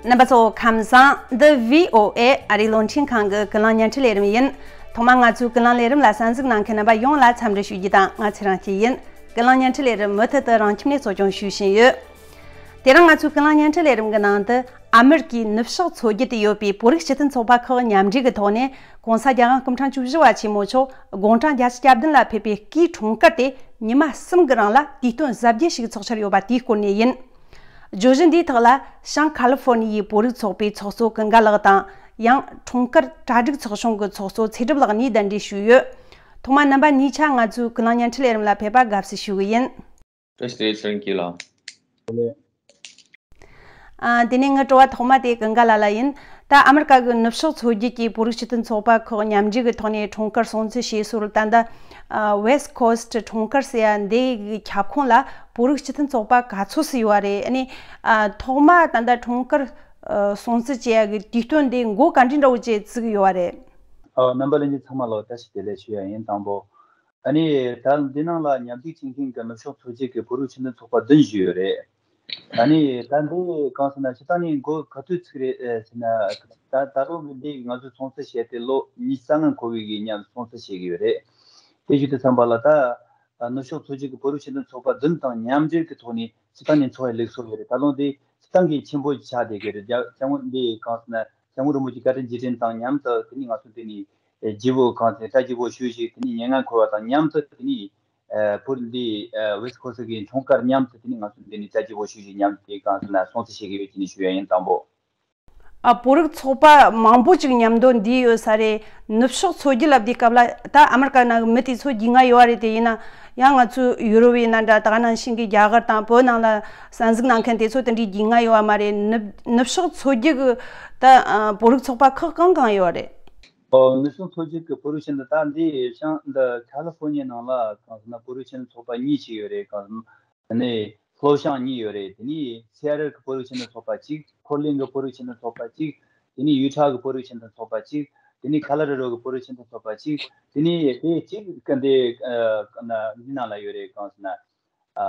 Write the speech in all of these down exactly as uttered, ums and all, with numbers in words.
རྣམ་པ་ཚོ་ཁམས་བཟང་། འདི་བྷི་ཨོ་ཨེ་ཨ་རིའི་རླུང་འཕྲིན་ཁང་གི་ཀུན་གླེང་བརྙན་འཕྲིན་ལས་རིམ་ཡིན། ཐོག་མར་ང་ཚོའི་ཀུན་གླེང་ལས་རིམ་ལ་གསན་གཟིགས་གནང་མཁན་རྣམ་པ་ཡོངས་ལ་འཚམས་འདྲི་ཞུ་རྒྱུ་དང་། ང་ཚེ་རིང་སྐྱིད་ཡིན། ཀུན་གླེང་བརྙན་འཕྲིན་ལས་རིམ་མུ་མཐུད་དུ་རང་ཁྱིམ་ནས་གཙོ་སྐྱོང་ཞུས་བཞིན་ཡོད། དེ་རིང་ང་ཚོའི་ཀུན་གླེང་བརྙན་འཕྲིན་ལས་རིམ་གྱི་ནང་དུ། ཨ་མེ་རི་ཀའི་ནུབ་ཕྱོགས་མཚོ་རྒྱུད་དུ་ཡོད་པའི་བོད་རིགས་སྤྱི་མཐུན་ཚོགས་པ་ཁག་མཉམ་འབྲེལ་གྱི་ཐོག་ནས། ྋགོང་ས་རྒྱལ་དབང་སྐུ་ཕྲེང་བཅུ་བཞི་པ་ཆེན་མོ་མཆོག་དགུང་གྲངས་བརྒྱད་ཅུ་གྱ་བདུན་ལ་ཕེབས་པའི་སྐུའི་འཁྲུངས་སྐར་དེ་ཉི་མ་གསུམ་གྱི་རིང་ལ་དུས་སྟོན་གཟབ་རྒྱས་ཤིག་འཚོགས་འཆར་ཡོད་པ་དེའི་སྐོར་ནས་ཡིན། བརྗོད་གཞི་འདིའི་ཐོག་ལ་བྱང་ཁ་ལི་ཧྥོར་ནི་ཡའི་བོད་རིགས་ཚོགས་པའི་ཚོགས་གཙོ་ཀུན་དགའ་ལགས་དང་། ཡང་འཁྲུངས་སྐར་གྲ་སྒྲིག་ཚོགས་ཆུང་གི་ཚོགས་གཙོ་ཚེ་སྒྲུབ་ལགས་གཉིས་གདན་འདྲེན་ཞུས་ཡོད། ཐོག་མར་རྣམ་པ་གཉིས་ཆ་ང་ཚོའི་ཀུན་གླེང་བརྙན་འཕྲིན་ལས་རིམ་ལ་ཕེབས་པར་དགའ་བསུ་ཞུ་གི་ཡིན། བཀྲ་ཤིས་བདེ་ལེགས། ཚེ་རིང་སྐྱིད་ལགས། ཨ། དེ་ནས་ངའི་དྲི་བ་ཐོག་མ་དེ་ཀུན་དགའ་ལགས་ལ་ཡིན། ད་ཨ་མེ་རི་ཀ་གི་ནུབ་ཕྱོགས་མཚོ་རྒྱུད་ཀྱི་བོད་རིགས་སྤྱི་མཐུན་ཚོགས་པ་ཁག་མཉམ་འབྲེལ་གྱི་ཐོག་ནས་འཁྲུངས་སྐར་སྲུང་བརྩི་བྱས་སྲོལ། ད་ལྟ་ཨ་West Coast འཁྲུངས་སྐར་ཟེར་ཡ་འདི་གི་ཁྱབ་ཁོངས་ལ་བོད་རིགས་སྤྱི་མཐུན་ཚོགས་པ་ག་ཚོད་ཙམ་ཡོད་པ་རེད། ཨ་ནི་ཨ་ཐོག་མ་ད་ལྟ་འཁྲུངས་སྐར་ཨ་སྲུང་བརྩི་བྱེད་ཡ་གི་དུས་སྟོན་འདི་འགོ་ག་འདྲའི་འདྲ་བོ་ཅིག་བཙུགས་ཡོད་པ་རེད། ཨ། རྣམ་པ་ལྷན་རྒྱས་ཚང་མ་ལ་བཀྲ་ཤིས་བདེ་ལེགས་ཞུ་ཡ་ཡིན། དང་པོ། ཨ་ནི་ད་འདི་ནང་ལ་མཉམ་ཞུགས་བྱེད་མཁན་གྱི་ནུབ་ཕྱོགས་མཚོ་རྒྱུད་ཀྱི་བོད་རིགས་སྤྱི་མཐུན་ཚོགས་པ་བདུན་ཞིག་ཡོད་རེད། ཨ་ནི་ད་འདི་གང་ཟེར་ན་སྤྱིར་བཏང་ནས་འགོ་ག་དུས་ཚུགས་རེད་ཟེར་ན། ད་ད་ལོ་གི་འདི་ང་ཚོས་སྲུང་བརྩི་བྱས་ཏེ་ལོ་ཉི་ཤུ་རྩ་ལྔ་འཁོར་བའི་གི་མཉམ་སྲུང་བརྩི་བྱེད་ཀྱི་ཡོད་རེད། དེ་བཞིན་དུ་བསམ་པ་ལ་ད་ནུབ་ཕྱོགས་མཚོ་རྒྱུད་ཀྱི་བོད་རིགས་སྤྱི་མཐུན་ཚོགས་པ་བདུན་དང་མཉམ་འབྲེལ་གྱི་ཐོག་ནས་སྤྱིར་བཏང་ནས་འཚོགས་པའི་ལུགས་སྲོལ་ཡོད་རེད། ད་ལོ་འདི་སྤྱིར་བཏང་གི་ཆེན་པོ་ཆགས་བསྡད་ཀྱི་རེད། རྒྱ་ངོ་འདི་གང་ཟེར་ན། སྐྱབས་མགོན་རིན་པོ་ཆེའི་བཀའ་དྲིན་རྗེས་དྲན་དང་མཉམ་དུ་དེ་ནས་ང་ཚོ་དེ་ནས་ཨེ་བརྗེ་པོ་གང་དེ་གྲ་རྒྱས་པོ་ཞུས་ཤིག་དེ་ནས་མྱ་ངན་འཁོར་བ་དང་མཉམ་དུ་དེ་ནས་ཨེ་བོད་འདི་ཨེ་West Coast གི་འཁྲུངས་སྐར་མཉམ་དུ་དེ་ནས་ང་ཚོ་འདི་ནས་གྲ་རྒྱས་པོ་ཞུས་ཤིག་མཉམ་དུ་དེ་གང་ཟེར་ན་སྲུང་བརྩི་བྱེད་ཀྱི་ཡོད་ཅེས་ནས་ཞུ་ཡ་ཡིན། དང་པོ། ཨ། བོད་རིགས་ཚོགས་པ་མང་པོ་ཅིག་མཉམ་དུ་འདུས་ཡོད་ས་རེད། ནུབ་ཕྱོགས་མཚོ་རྒྱུད་ལ་བསྡད་སྐབས་ལ་ད་ཨ་མེ་རི་ཀ་ནང་གི་མི་དེ་ཚོ་རྒྱུས་མངའ་ཡོད་པ་རེད། དེ་ཡིན་ན་ཡང་ང་ཚོའི་ཡུ་རོབ་ཡིན་ན་འདྲ། ད་ག་ནང་བཞིན་གྱི་རྒྱ་གར་དང་བོད་ནང་ལ་གསན་གཟིགས་གནང་མཁན་དེ་ཚོ་དེ་འདྲའི་རྒྱུས་མངའ་ཡོད་པ་མ་རེད། ནུབ་ནུབ་ཕྱོགས་མཚོ་རྒྱུད་ཀྱི་ད་ཨ་བོད་རིགས་ཚོགས་པ་ཁག་གང་གང་ཡོད་རེད། ཨོ། ནུབ་ཕྱོགས་མཚོ་རྒྱུད་ཀྱི་བོད་རིགས་སྤྱི་མཐུན། ད་འདི་བྱང་འདི་ཁ་ལི་ཧྥོར་ནི་ཡ་ནང་ལ་གང་ཟེར་ན་བོད་རིགས་སྤྱི་མཐུན་ཚོགས་པ་གཉིས་ཤིག་ཡོད་རེད། གང་ཟེར་ན་ནི་ལྷོ་བྱང་གཉིས་ཡོད་རེད། དེ་ནས་སི་ཨེ་ཊལ་གྱི་བོད་རིགས་སྤྱི་མཐུན་ཚོགས་པ་གཅིག་པོར་ཊ་ལེན་གྱི་བོད་རིགས་སྤྱི་མཐུན་ཚོགས་པ་གཅིག་དེ་ནས་ཡུ་ཊ་གྱི་བོད་རིགས་སྤྱི་མཐུན་ཚོགས་པ་གཅིག་དེ་ནས་ཁ་ལོ་ར་ཌོ་གི་བོད་རིགས་སྤྱི་མཐུན་ཚོགས་པ་གཅིག་དེ་ནས་དེ་གཅིག་གི་འདི་ཨ་ན་འདི་ནང་ལ་ཡོད་རེད། གང་ཟེར་ན། ཨ།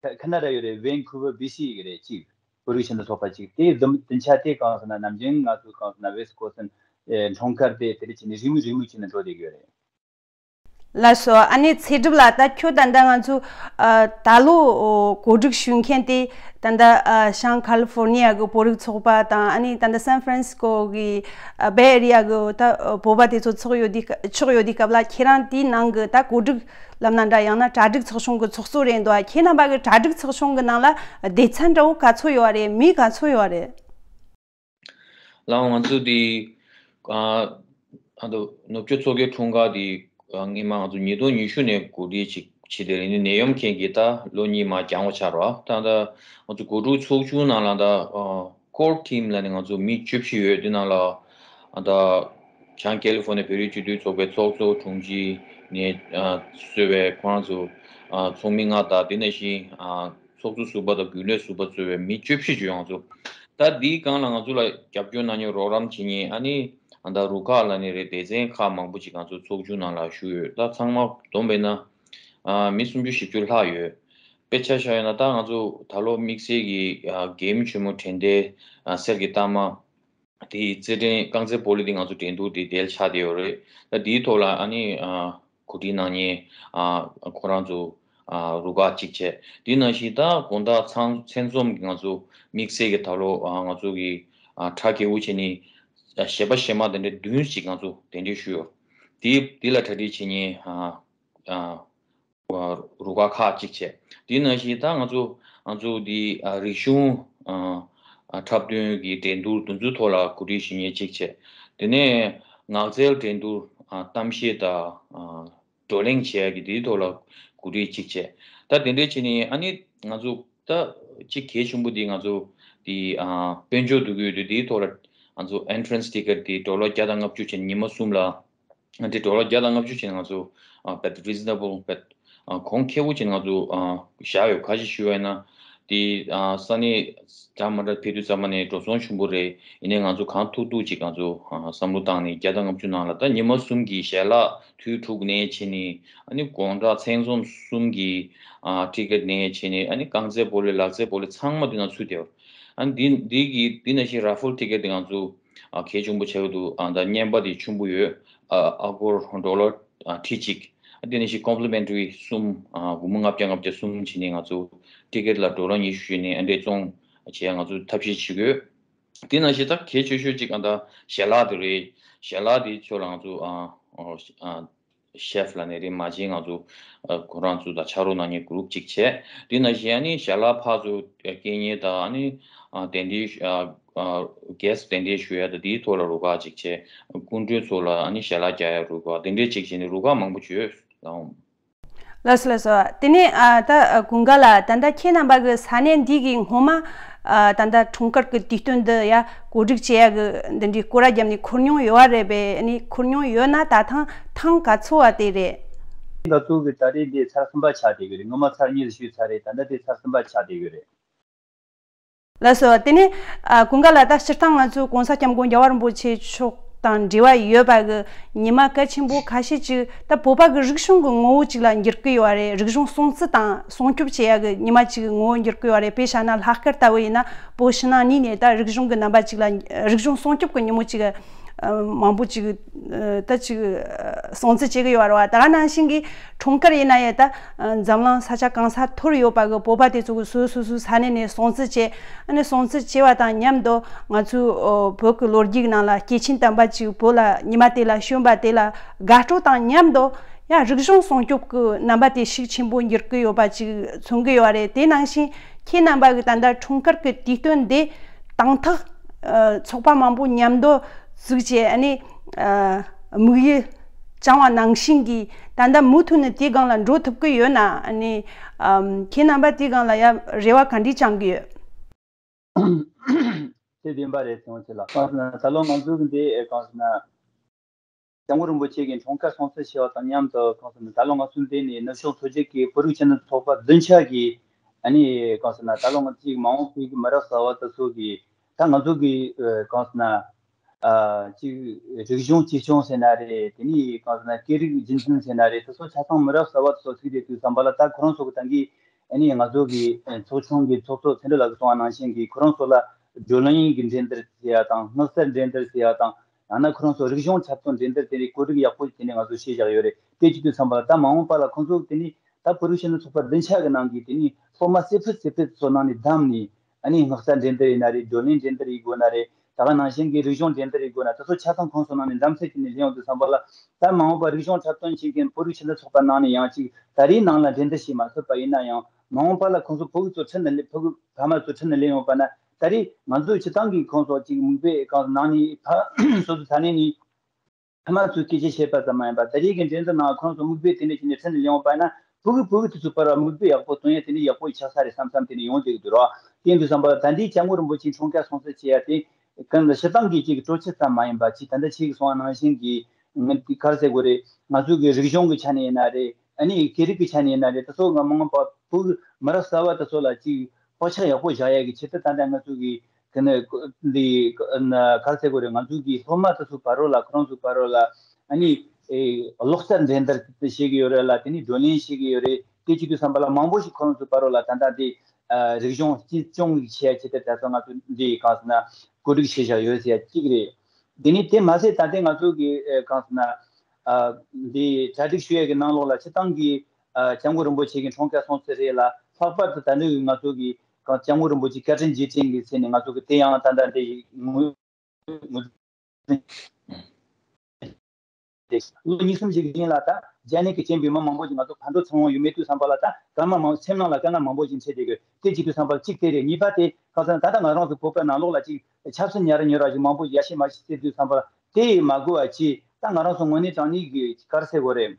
ཁ་ཁ་ན་ཌ་ཡོད་རེད། ཝན་ཁུ་ཝར་བྷི་སི་གི་རེད། གཅིག་བོད་རིགས་སྤྱི་མཐུན་ཚོགས་པ་གཅིག་དེ་བདུན་བདུན་ཆ་དེ་གང་ཟེར་ན་ནམ་རྒྱུན་ང་ཚོ་གང་ཟེར་ན་West Coast ཨེ་འཁྲུངས་སྐར་དེ་དེ་རིང་བྱས་ནས་རེས་མོས་རེས་མོས་བྱས་ནས་འགྲོ་བསྡད་ཀྱི་ཡོད་རེད། ལགས་སོ། ཨ་ནི་ཚེ་སྒྲུབ་ལགས། ད་ཁྱོད་ད་ལྟ་ང་ཚོ་ཨ་ད་ལོ་གོ་སྒྲིག་ཞུ་མཁན་དེ་ད་ལྟ་ཨ་བྱང་ཁ་ལི་ཧྥོར་ནི་ཡ་གི་བོད་རིགས་ཚོགས་པ་དང་། ཨ་ནི་ད་ལྟ་སན་ཧྥ་རན་སི་ཀོ་གི་ཨ་Bay Area གི་ད་བོད་པ་དེ་ཚོ་ཚོགས་ཡོད་དུས་ཆགས་ཡོད་དུས་སྐབས་ལ། ཁྱེད་རང་དེའི་ནང་གི་ད་གོ་སྒྲིག་ལབ་ན་འདྲ། ཡང་ན་གྲ་སྒྲིག་ཚོགས་ཆུང་གི་ཚོགས་གཙོ་རེད་འདུག་ཁྱེད་རྣམ་པ་གི་གྲ་སྒྲིག་ཚོགས་ཆུང་གི་ནང་ལ་སྡེ་ཚན་འདྲ་བོ་ག་ཚོད་ཡོད་རེད། མི་ག་ཚོད་ཡོད་རེད། ལགས། ང་ཚོ་འདི་ཨ་ཨ་ནུབ་ཕྱོགས་མཚོ་རྒྱུད་འཁྲུངས་སྐར་འདི་ཨ་སྔོན་མ་ང་ཚོ་ཉིས་སྟོང་ཉི་ཤུ་ནས་གོ་སྒྲིག་ཅིག་བྱས་ཏེ། ཨ་ནི་ནད་ཡམས་རྐྱེན་གྱིས་ད་ལོ་གཉིས་མར་འགྱངས་པ་ཆགས་རེད་པ། ད་ལྟ་ང་ཚོ་གོ་སྒྲིག་ཚོགས་ཆུང་ནང་ལ་ད་ཨ་core team ལབ་ནས་ང་ཚོ་མི་བཅུ་བཞི་ཡོད། དེ་ནང་ལ་ཨ་ད་བྱང་ཁ་ལི་ཧྥོར་ནི་ཡའི་བོད་རིགས་སྤྱི་མཐུན་ཚོགས་པའི་ཚོགས་གཙོ་དྲུང་ཆེ་ནས་ཨ་གཙོས་པའི་ཁོ་རང་ཚོ་ཨ་ཚོགས་མི་ལྔ་དང་། དེ་ནང་བཞིན་ཨ་ཚོགས་གཙོ་ཟུར་པ་དང་རྒྱུན་ལས་ཟུར་པ་གཙོས་པའི་མི་བཅུ་བཞི་ཅིག་ཡོད། ང་ཚོ་ད་འདིའི་སྒང་ལ་ང་ཚོ་ལ་རྒྱབ་སྐྱོར་གནང་མཁན་རོགས་རམ་བྱེད་མཁན། ཨ་ནི་ཨ་ད་རུ་ཁག་ལབ་ནི་རེད། སྡེ་ཚན་ཁག་མང་པོ་ཅིག་ང་ཚོ་ཚོགས་ཆུང་ནང་ལ་ཞུགས་ཡོད། ད་ཚང་མ་བསྡོམས་པས་ན་ཨ་མི་སུམ་ཅུ་བཞི་བཅུ་ལྷག་ཡོད། དཔེ་ཆ་བཞག་ཡོད་ན་ད་ང་ཚོ་ད་ལོ་དམིགས་བསལ་གྱི་ཨ་གེམ་ཆེན་མོ་དྲན་རྟེན་ཨ་གསེར་གྱི་རྟགས་མ་དེའི་རྩེད་འགྲན་རྐང་རྩེད་སྤོ་ལོ་དེ་ང་ཚོ་འགྲན་བསྡུར་དེ་དེ་ཆགས་བསྡད་ཡོད་རེད། ད་དེའི་ཐོག་ལ་ཨ་ནི་ཨ་གོ་སྒྲིག་གནང་མཁན་ཨ་ཁོ་རང་ཚོ་ཨ་རུ་ཁག་གཅིག་བྱས། དེ་ནང་བཞིན་ད་དགོང་དག་ཚང་མཚན་འཛོམས་ཀྱི་ང་ཚོ་དམིགས་བསལ་གྱི་ད་ལོ་ཨ་ང་ཚོ་གི་ཨ་གྲ་རྒྱས་པོ་བྱས་ནས་གཞས་པ་གཞས་མ་དེ་འདྲ་བདུན་ཞིག་ང་ཚོ་གདན་འདྲེན་ཞུས་ཡོད། དེ་དེ་ལ་གྲ་སྒྲིག་བྱེད་མཁན་ཨ་ཨ་རུ་ཁག་ཁག་གཅིག་བྱས། དེ་ནང་བཞིན་ད་ང་ཚོ་ང་ཚོ་འདི་ཨ་རིག་གཞུང་ཨ་ཨ་འཁྲབ་སྟོན་གྱི་འགྲན་བསྡུར་དེ་ཚོའི་ཐོག་ལ་གོ་སྒྲིག་ཞུ་མཁན་གཅིག་བྱས། དེ་ནས་ངག་རྩལ་འགྲན་བསྡུར་ཨ་གཏམ་བཤད་དང་ཨ་བགྲོ་གླེང་བྱེད་ཡག་གི་དེའི་ཐོག་ལ་གོ་སྒྲིག་གཅིག་བྱས། ད་དེ་འདྲ་བྱས་ནས་ཨ་ནི་ང་ཚོ་ད་གཅིག་གལ་ཆེན་པོ་འདི་ང་ཚོ་འདི་ཨ་དཔལ་འབྱོར་འདུ་གི་ཡོད་དུས་དེའི་ཐོག་ལ་ང་ཚོ་entrance ticket་འདི་ཌོ་ལར་བརྒྱ་དང་ལྔ་བཅུ་བྱས་ནས་ཉི་མ་གསུམ་ལ། འདི་ཌོ་ལར་བརྒྱ་དང་ལྔ་བཅུ་བྱས་ནས་ང་ཚོ་ཨ་བེད་རི་ཛི་ན་བལ་བེད་ཨ་གོང་ཁེ་པོ་བྱས་ནས་ང་ཚོ་ཨ་བཞག་ཡོད། ག་ཅི་ཞུ་བ་ཡིན་ན་འདི་ཨ་ས་གནས་འདྲ་མི་འདྲ་ཕེབས་དུས་ཙམ་པ་ནས་འགྲོ་སོང་ཆེན་པོ་རེད། ཡིན་ནའི་ང་ཚོ་གང་ཐུབ་ཐུབ་ཅིག་ང་ཚོ་ཨ་བསམ་བློ་བཏང་ནས་བརྒྱ་དང་ལྔ་བཅུ་ནང་ལ་ད་ཉི་མ་གསུམ་གྱི་ཞལ་ལག་དུས་དྲུག་ནས་བྱས་ནས། ཨ་ནི་དགོང་དག་མཚན་འཛོམས་གསུམ་གྱི་ཨ་ཊི་ཀེ་ཊི་ནས་བྱས་ནས། ཨ་ནི་རྐང་རྩེད་སྤོ་ལོ་ལག་རྩེད་སྤོ་ལོ་ཚང་མ་དེ་ནང་ཚུད་བསྡད་ཡོད། ཨ་ནི་འདི་འདི་གི་འདི་ནང་བཞིན་ར་ཧྥུལ་ཊི་ཀེ་ཊི་འདི་ང་ཚོ་ཨ་གལ་ཆེན་པོ་ཆགས་ཀྱི་འདུག་ཨ་ད་རྔན་པ་དེ་ཆེན་པོ་ཡོད། ཨ་ཨ་སྒོར་ཌོ་ལར་ཨ་ཁྲི་གཅིག་ཨ་འདི་ནང་བཞིན་ཀོམ་པི་ལི་མེན་ཊ་རི་གསུམ་ཨ་སྒོར་མོ་ལྔ་བརྒྱ་ལྔ་བརྒྱ་གསུམ་བྱས་ནས་ང་ཚོ་ཊི་ཀེ་ཊི་ལ་ཌོ་ལར་ཉི་ཤུ་བྱས་ནས་ཨ་འདྲས་བཙོང་བྱེད་ཡ་ང་ཚོ་ཐབས་ཤེས་བྱེད་དགོས། དེ་ནང་བཞིན་ད་གལ་ཆེ་ཤོས་གཅིག་ཨ་ད་ཞལ་ལག་དེ་རེད། ཞལ་ལག་དེ་ཕྱོགས་ལ་ང་ཚོ་ཨ་ཨ་ཨ་ཤེཕ་ལབ་ནི་རེད། མ་བྱན་ང་ཚོ་ཨ་ཁོ་རང་ཚོ་དང་ཕྱག་རོགས་གནང་མཁན་གུ་རུབ་གཅིག་བྱས། དེ་ནང་བཞིན་ཨ་ནི་ཞལ་ལག་ཕར་ཚུར་སྐྱེལ་མཁན་དང་ཨ་ནི་ཨ་གདན་འདྲེན་ཨ་ཨ་གྷེ་སི་ཊི་གདན་འདྲེན་ཞུ་ཡ་དང་དེའི་ཐོག་ལ་རུ་ཁག་གཅིག་བྱས། སྐུ་མགྲོན་ཚོ་ལ་ཨ་ནི་ཞལ་ལག་རྒྱག་ཡ་རུ་ཁག་དེ་འདྲས་གཅིག་བྱས་ནས་རུ་ཁག་མང་པོ་བྱས་ལགས། ལགས་སོ་ལགས་སོ། དེ་ནས་ཨ་ད་ཀུན་དགའ་ལགས། ད་ལྟ་ཁྱེད་རྣམ་པ་གི་ས་གནས་འདི་གི་སྔོན་མ་ཨ་ད་ལྟ་འཁྲུངས་སྐར་གི་དུས་སྟོན་འདི་ཡ་གོ་སྒྲིག་བྱེད་ཡ་གི་འདི་འདྲའི་སྐོར་ར་བརྒྱབ་ནས་འཁོར་མྱོང་ཡོད་བ་རེད་པས། ཨ་ནི་འཁོར་མྱོང་ཡོད་ན་ད་ཐེངས་ཐེངས་ག་ཚོད་བ་དེ་རེད། ད་ཚོད་ཀྱི་ད་རེས་འདི་ཚར་གསུམ་པ་ཆགས་བསྡད་ཀྱི་རེད། སྔོན་མ་ཚར་གཉིས་ཞུས་ཚར་རེད། ད་ལྟ་དེ་ཚར་གསུམ་པ་ཆགས་བསྡད་ཀྱི་རེད། ལགས་སོ། དེ་ནས་ཨ་ཀུན་དགའ་ལགས། ད་སྤྱིར་བཏང་ང་ཚོའི་གོང་ས་སྐྱབས་མགོན་རྒྱལ་བ་རིན་པོ་ཆེ་མཆོག་དང་འབྲེལ་བ་ཡོད་པ་གི་ཉི་མ་གལ་ཆེན་པོ་ཁ་ཤས་ཅིག་ད་བོད་པ་གི་རིག་གཞུང་གི་ངོ་བོ་ཅིག་ལ་འགྱུར་གི་ཡོད་རེད། རིག་གཞུང་སྲུང་བརྩི་དང་སྲུང་སྐྱོབ་བྱེད་ཡ་གི་ཉི་མ་ཅིག་གི་ངོ་བོ་འགྱུར་གི་ཡོད་རེད། དཔེ་བཞག་ན་ལྷག་དཀར་ལྟ་བུ་ཡིན་ན་བོད་ཕྱི་ནང་གཉིས་ནས་ད་རིག་གཞུང་གི་རྣམ་པ་ཅིག་ལ་རིག་གཞུང་སྲུང་སྐྱོབ་གི་ཉིན་མོ་ཅིག་ཨ་མང་པོ་ཅིག་ཨ་ད་ཅིག་ཨ་སྲུང་བརྩི་བྱེད་ཀྱི་ཡོད་རེད་བ། ད་ག་ནང་བཞིན་གྱི་འཁྲུངས་སྐར་ཡིན་ན་ཡང་ད་ཨ་འཛམ་གླིང་ས་ཆ་གང་ས་ཐོར་ཡོད་པ་གི་བོད་པ་དེ་ཚོ་གི་སོ་སོ་སོ་ས་གནས་ནས་སྲུང་བརྩི་བྱེད། ཨ་ནི་སྲུང་བརྩི་བྱེད་པ་དང་མཉམ་དུ་ང་ཚོའི་ཨོ་བོད་ཀྱི་ལོ་རྒྱུས་ནང་ལ་སྐྱེས་ཆེན་དམ་པ་ཅིག་བོད་ལ་ཉི་མ་དེ་ལ་བྱོན་པ་དེ་ལ་དགའ་སྤྲོ་དང་མཉམ་དུ་ཡང་རིག་གཞུང་སྲུང་སྐྱོབ་ཀྱི་རྣམ་པ་དེ་ཤུགས་ཆེན་པོ་འགྱུར་གྱི་ཡོད་པ་ཅིག་མཚོན་གྱི་ཡོད་རེད། དེ་ནང་བཞིན་ཁྱེད་རྣམ་པ་གི་ད་ལྟ་འཁྲུངས་སྐར་གྱི་དུས་སྟོན་འདི་དང་ཐོག་ཨ་ཚོགས་པ་མང་པོ་མཉམ་དུ་བཙུགས་བྱས། ཨ་ནི་ཨ་དམིགས་ཡུལ་བཅངས་པ་ནང་བཞིན་གྱི་ད་ལྟ་མུ་མཐུད་ནས་དེའི་སྒང་ལ་འགྲོ་ཐུབ་ཀྱི་ཡོད་ན། ཨ་ནི་ཨམ་ཁྱེད་རྣམ་པ་དེའི་སྒང་ལ་ཡང་རེ་བ་ག་འདྲས་བཅངས་ཀྱི་ཡོད། དེ་བདེན་པ་རེད། ཐེངས་ཆེ་ལ་གང་ཟེར་ན་ད་ལོ་ང་ཚོ་གི་འདི་གང་ཟེར་ན་སྐྱབས་མགོན་རིན་པོ་ཆེ་གི་འཁྲུངས་སྐར་སྲུང་བརྩི་བྱས་པ་དང་མཉམ་དུ་གང་ཟེར་ན་ད་ལོ་ང་ཚོ་འདི་ནས་ནུབ་ཕྱོགས་མཐོ་སྒྱུར་གྱི་བོད་རིགས་ཆེད་དོན་ཚོགས་པ་བདུན་ཆ་གི་ཨ་ནི་གང་ཟེར་ན་ད་ལོ་ང་ཚོའི་མ་འོངས་པའི་མི་རབས་གསར་བ་དེ་ཚོ་གི་ད་ང་ཚོ་གི་ཨ་གང་ཟེར་ན་ཨ་ཅིག་རིག་གཞུང་གཅེས་སྐྱོང་ཟེར་ན་རེད། དེ་ནས་གང་ཟེར་ན་སྐད་རིགས་རྒྱུན་འཛིན་ཟེར་ན་རེད། དེ་ཚོ་ཆ་ཚང་མི་རབས་གསར་བ་དེ་ཚོ་ཚུད་བསྡད་དུས་ཙམ་པ་ལ་ད་ཁོ་རང་ཚོ་གི་ད་གི་ཨ་ནི་ང་ཚོ་གི་ཚོགས་ཆུང་གི་ཚོགས་གཙོ་ཚེ་རིང་ལགས་ཀྱིས་གསུངས་པ་ནང་བཞིན་གི་ཁོ་རང་ཚོ་ལ་བགྲོ་གླེང་གི་འགྲན་བསྡུར་ཟེར་ཡ་དང་། སྔགས་རྩལ་འགྲན་བསྡུར་ཟེར་ཡ་དང་། ཡང་ན་ཁོ་རང་ཚོ་རིག་གཞུང་འཁྲབ་སྟོན་འགྲན་བསྡུར་དེ་འདྲའི་བཀོད་སྒྲིག་ཡག་པོ་དེ་འདྲ་ང་ཚོ་བྱས་བཞག་ཡོད་རེད། དེ་བྱེད་དུས་ཙམ་པ་ལ་ད་མ་འོངས་པ་ལ་ཁོང་ཚོ་དེ་ནི་ད་བོད་རིགས་ཆེད་དོན་ཚོགས་པ་བདུན་ཆ་གི་ནང་གི་དེ་ནི་སློབ་མ་སེ་ཕུད་སེ་ཕུད་ཚོ་ནང་ནས་བདམས་ནས། ཨ་ནི་སྔགས་རྩལ་འགྲན་བསྡུར་ཡིན་ན་རེད། བགྲོ་གླེང་འགྲན་བསྡུར་ཡིན་དགོས་ན་རེད། ད་ག་ནང་བཞིན་གྱི་རིག་གཞུང་འགྲན་བསྡུར་ཡིན་དགོས་ན་དེ་ཚོ་ཆ་ཚང་ཁོང་ཚོ་ནང་ནས་བདམས་ཚད་དེ་ནི་སླེབས་ཡོང་དུས་ཙམ་པ་ལ། ད་མ་འོངས་པ་རིག་གཞུང་འཁྲབ་སྟོན་བྱེད་མཁན་བོད་རིགས་ཆེད་དོན་ཚོགས་པ་ནང་ནས་ཡང་ཅིག་ད་རེས་ནང་ལ་འགྲན་བསྡུར་བྱས་མ་ཐུབ་པ་ཡིན་ན་ཡང་། མ་འོངས་པ་ལ་ཁོང་ཚོ་ཕྲུ་གུ་ཚོ་ཁྲིད་ནས་སླེབས། ཕྲུ་གུ་ཕ་མ་ཚོ་ཁྲིད་ནས་སླེབས་ཡོང་པ་ན། ད་རེས་ང་ཚོས་སྤྱི་བཏང་གི་ཁོང་ཚོ་ཅིག་མིག་དཔེ་གང་ནང་ནས་ཕ་སོ་སོ་ས་གནས་ནས་ཕ་མ་ཚོས་སྐད་ཆ་བཤད་པ་ཙམ་མ་ཡིན་པར། ད་རེས་ཀྱི་འགྲན་བསྡུར་ནང་ཁོང་ཚོ་མིག་དཔེ་དེ་འདྲ་བྱས་ནས་ཁྲིད་ནས་སླེབས་ཡོང་པ་ན། ཕྲུ་གུ་ཕྲུ་གུ་དེ་ཚོའི་བར་ལ་མིག་དཔེ་ཡག་པོ་སྟོན་ཡ་དེ་འདྲ་ཡག་པོ་ཆགས་ས་རེད་བསམ་བསམ་དེ་འདྲ་ཡོང་བསྡད་ཀྱི་འདུག་ར། དེ་ཡིན་དུས་ཙམ་པ་ལ་ད་ལྟའི་སྐྱབས་མགོན་རིན་པོ་ཆེའི་འཁྲུངས་སྐར་སྲུང་བརྩི་བྱེད་ཡ་དེ་གང་ལ་སྤྱི་བཏང་གི་ཅིག་སྤྲོ་སྐྱིད་ཙམ་མ་ཡིན་པ། ཅིག་ད་ལྟ་ཁྱེད་ཀྱིས་གསུངས་པ་ནང་བཞིན་གྱི་ང་ག་རེ་ཟེར་དགོས་རེད། ང་ཚོ་གི་རིག་གཞུང་གི་ཆ་ནས་ཡིན་ན་རེད། ཨ་ནི་སྐད་རིགས་ཀྱི་ཆ་ནས་ཡིན་ན་རེད། དེ་ཚོ་ང་མ་འོངས་པ་བོད་ཀྱི་མི་རབས་གསར་བ་དེ་ཚོ་ལ་ཅིག་བག་ཆགས་ཡག་པོ་བཞག་ཡ་གི་ཆེད་དུ། ད་ལྟ་ང་ཚོ་གི་ག་ནས་འདི་ག་རེ་ཟེར་དགོས་རེད། ང་ཚོ་གི་སློབ་མ་དེ་ཚོའི་བར་རོ་ལ། ཁོ་རང་ཚོའི་བར་རོ་ལ་ཨ་ནི་ཨེ་ཀློག་རྩལ་འགྲན་བསྡུར་བྱེད་ཀྱི་ཡོད་རེད་ལ། དེ་ནས་བགྲོ་གླེང་བྱེད་ཀྱི་ཡོད་རེད། དེ་བྱེད་དུས་ཙམ་པ་ལ་མང་པོ་ཞིག་ཁོ་རང་ཚོའི་བར་རོ་ལ་ད་ལྟ་འདི་ཨ་རིག་གཞུང་གཅེས་སྐྱོང་བྱེད་ཡ་ཆེད་དུ་ད་ལྟ་ང་ཚོ་འདི་གང་ཟེར་ན་གོ་སྒྲིག་བྱས་བཞག་ཡོད་ཟེར་ཡ་གཅིག་རེད། དེ་ནས་དེ་མ་ཟད་ད་ལྟ་ང་ཚོ་གི་ཨེ་གང་ཟེར་ན་ཨ་འདི་གྲ་སྒྲིག་ཞུ་ཡ་གི་ནང་ལོགས་ལ་སྤྱི་བཏང་གི་ཨ་སྐྱབས་མགོན་རིན་པོ་ཆེ་གི་འཁྲུངས་སྐར་སྲུང་བརྩི་རེད་ལ། ལྷག་པར་དུ་ད་ལྟ་གི་ང་ཚོ་གི་གང་སྐྱབས་མགོན་རིན་པོ་ཆེ་བཀའ་དྲིན་རྗེས་དྲན་གི་ཚེ་ནས་ང་ཚོ་གི་དེ་ཡང་ད་ལྟ་འདི་ངོས་ངོས་འཛིན་བྱས་ཏེ། ལོ་གཉིས་གསུམ་ཞིག་གི་རིང་ལ་ད་རྒྱ་ནད་ཀྱིས་རྐྱེན་པས་མི་མང་པོ་ཞིག་ང་ཚོ་ཕར་འགྲོ་ཚུར་འོང་ཡོད་མེད་དུས་ཙམ་པ་ལ། ད་སྐར་མ་མང་སེམས་ནང་ལ་དཀའ་ངལ་མང་པོ་ཞིག་འཕྲད་བསྡད་ཀྱི་ཡོད། དེ་བྱེད་དུས་ཙམ་པ་གཅིག་དེ་རེད། གཉིས་པ་དེ་གང་ཟེར་ན་ད་ལྟ་ང་རང་ཚོ་བོད་པའི་ནང་ལོགས་ལ་ཅིག་ཆབ་སྲིད་ཉར་ཉོ་ར་ཞིག་མང་པོ་ཡ་ཤེས་མ་ཤེས་བྱེད་དུས་ཙམ་པ་ལ། དེ་མ་དགོས་པ་ཅིག་ད་ང་རང་ཚོ་དངོས་གནས་དྲང་གནས་ཀྱི་ག་རེ་ཟེར་དགོས་རེད།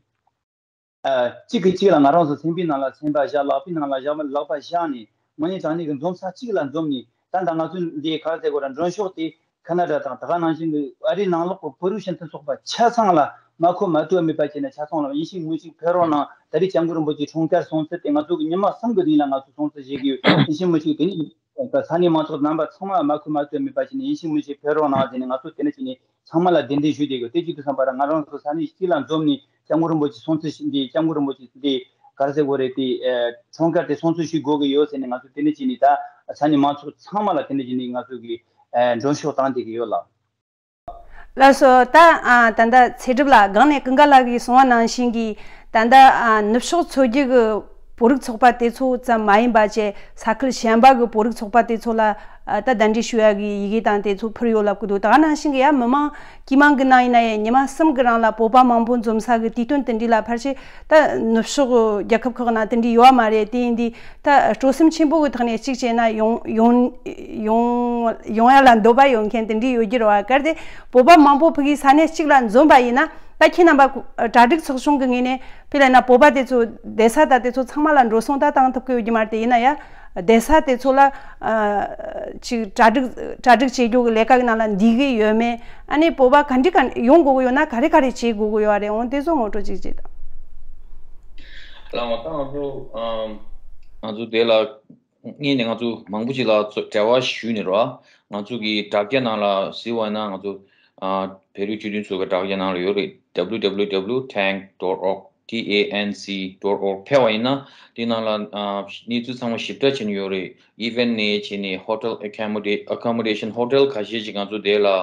ཨ་གཅིག་གིས་གཅིག་ལ་ང་རང་ཚོ་སེམས་པའི་ནང་ལ་སེམས་པ་བཞག། ལག་པའི་ནང་ལ་བཞག་ལག་པ་བཞག་ནས་དངོས་གནས་དྲང་གནས་ཀྱི་འཛོམས་ས་གཅིག་ལ་འཛོམས་ནས། ད་ལྟ་ང་ཚོ་འདི་ག་རེ་ཟེར་དགོས་རེད། མགྲོན་ཤོག་དེ་ཁ་ན་ཌ་དང་ད་ག་ནང་བཞིན་གྱི་ཨ་རིའི་ནང་ལོགས་ཀྱི་བོད་རིགས་སྤྱི་མཐུན་ཚོགས་པ་ཆ་ཚང་ལ་མ་ཁོ་མ་ཐུབ་མེད་པ་བྱས་ནས་ཆ་ཚང་ལ་ཡིན་གཅིག་མིན་གཅིག་ཕེབས་རོགས་གནང་། ད་རེས་སྐྱབས་མགོན་རིན་པོ་ཆེའི་འཁྲུངས་སྐར་སྲུང་བརྩི་དེ་ང་ཚོ་གི་ཉི་མ་གསུམ་གྱི་རིང་ལ་ང་ཚོ་སྲུང་བརྩི་བྱེད་ཀྱི་ཡོད། ཡིན་གཅིག་མིན་གཅིག་དེ་ནི་ས་གནས་མང་ཚོགས་རྣམ་པ་ཚང་མ་མ་ཁོ་མ་ཐུབ་མེད་པ་བྱས་ནས་ཡིན་གཅིག་མིན་གཅིག་ཕེབས་རོགས་གནང་ཟེར་ནས་ང་ཚོ་དེ་འདྲ་བྱས་ནས་ཚང་མ་ལ་གདན་འདྲེན་ཞུས་བསྡད་ཡོད། དེ་བྱེད་དུས་ཙམ་པ་ལ་ང་རང་ཚོ་ས་གནས་གཅིག་ལ་འཛོམས་ནས་སྐྱབས་མགོན་རིན་པོ་ཆེ་སྲུང་བརྩི་ཞུ། འདི་སྐྱབས་མགོན་རིན་པོ་ཆེ་འདི་ག་རེ་ཟེར་དགོས་རེད། དེ་ཨ་འཁྲུངས་སྐར་དེ་སྲུང་བརྩི་ཞུ་དགོས་ཀྱི་ཡོད་ཟེར་ནས་ང་ཚོ་དེ་འདྲ་བྱས་ནས་ད་ ས་གནས་མང་ཚོགས་ཚང་མ་ལ་དེ་འདྲ་བྱས་ནས་ང་ཚོ་གི་ཨ་མགྲོན་ཤོག་བཏང་བསྡད་ཀྱི་ཡོད་ལགས། ལགས་སོ། ད་ཨ་ད་ལྟ་ཚེ་སྒྲུབ་ལགས་སྒང་ནས་ཀུན་དགའ་ལགས་ཀྱིས་གསུངས་པ་ནང་བཞིན་གྱི་ད་ལྟ་ཨ་ནུབ་ཕྱོགས་མཚོ་རྒྱུད་ཀྱི་བོད་རིགས་ཚོགས་པ་དེ་ཚོ་ཙམ་མ་ཡིན་པ་བྱས་ས་ཁུལ་གཞན་པ་གི་བོད་རིགས་ཚོགས་པ་དེ་ཚོ་ལ་ཨ་ད་གདན་འདྲེན་ཞུ་ཡ་གི་ཡི་གེ་དང་དེ་ཚོ་ཕུལ་ཡོད་ལབ་ཀྱི་འདུག་ད་ག་ནང་བཞིན་གྱི་ཡ་མི་མང་སྤྱི་དམངས་ཀྱི་ནང་ཡིན་ན་ཡང་ཉི་མ་གསུམ་གྱི་རིང་ལ་བོད་པ་མང་པོ་འཛོམས་ས་གི་དུས་སྟོན་དེ་འདྲ་ལ་ཕལ་ཆེར་ད་ནུབ་ཕྱོགས་རྒྱལ་ཁབ་ཁག་ནང་དེ་འདྲ་ཡོད་པ་མ་རེད། དེ་ཡིན་དུས་ད་སྤྲོ་སེམས་ཆེན་པོ་གི་ཐོག་ནས་གཅིག་བྱས་ན་ཡོང་ཡོང་ཡོང་ཡོང་ཡ་ལ་འདོད་པ་ཡོད་མཁན་དེ་འདྲ་ཡོད་ཀྱི་རེད་བ། གལ་ཏེ་བོད་པ་མང་པོ་ཕ་གིའི་ས་གནས་གཅིག་ལ་འཛོམས་པ་ཡིན་ན་ད་ཁྱེད་རྣམ་པ་གྲ་སྒྲིག་ཚོགས་ཆུང་གི་ངོས་ནས་དཔེ་ལབ་ན་བོད་པ་དེ་ཚོ་བསྡད་ས་ད་དེ་ཚོ་ཚང་མ་ལ་འགྲོ་སོང་ད་བཏང་ཐུབ་ཀྱི་ཡོད་ཀྱི་མ་རེད། དེ་ཡིན་ན་ཡ་བསྡད་ས་དེ་ཚོ་ལ་ཨ་ཅིག་གྲ་སྒྲིག་གྲ་སྒྲིག་བྱེད་རྒྱུ་གི་ལས་ཀ་གི་ནང་ལ་འདུས་ཀྱི་ཡོད་མེད། ཨ་ནི་བོད་པ་ག་འདྲ་ག་ཡོང་དགོས་ཀྱི་ཡོད་ན་ག་རེ་ག་རེ་བྱེད་དགོས་ཀྱི་ཡོད་རེད། འོང་དེ་ཚོ་ངོ་སྤྲོད་ཅིག་བྱེད་དང་། ལགས་འོང་ད་ང་ཚོ་ཨམ་ང་ཚོ་དེ་ལ་སྔོན་ནས་ང་ཚོ་མང་པོ་ཅིག་ལ་ཚོ་འབྲེལ་བ་ཞུས་ནས་རོ། ང་ཚོ་གི་དྲ་རྒྱ་ནང་ལ་གཟིགས་པ་ན་ང་ཚོ་ཨ་བོད་རིགས་སྤྱི་མཐུན་ཚོགས་པའི་དྲ་རྒྱ་ནང་ལ་ཡོད་རེད། W W W tanc dot org, T A N C dot org ཕེབས་པ་ཡིན་ན་དེ་ནང་ལ་ཨ་གནས་ཚུལ་ཚང་མ་ཞིབ་ཕྲ་བྱས་ནས་ཡོད་རེད། Event ནས་བྱས་ནས་hotel accommoda- accommodation hotel ཁ་ཤས་ཅིག་ང་ཚོ་དེ་ལ་ཨ་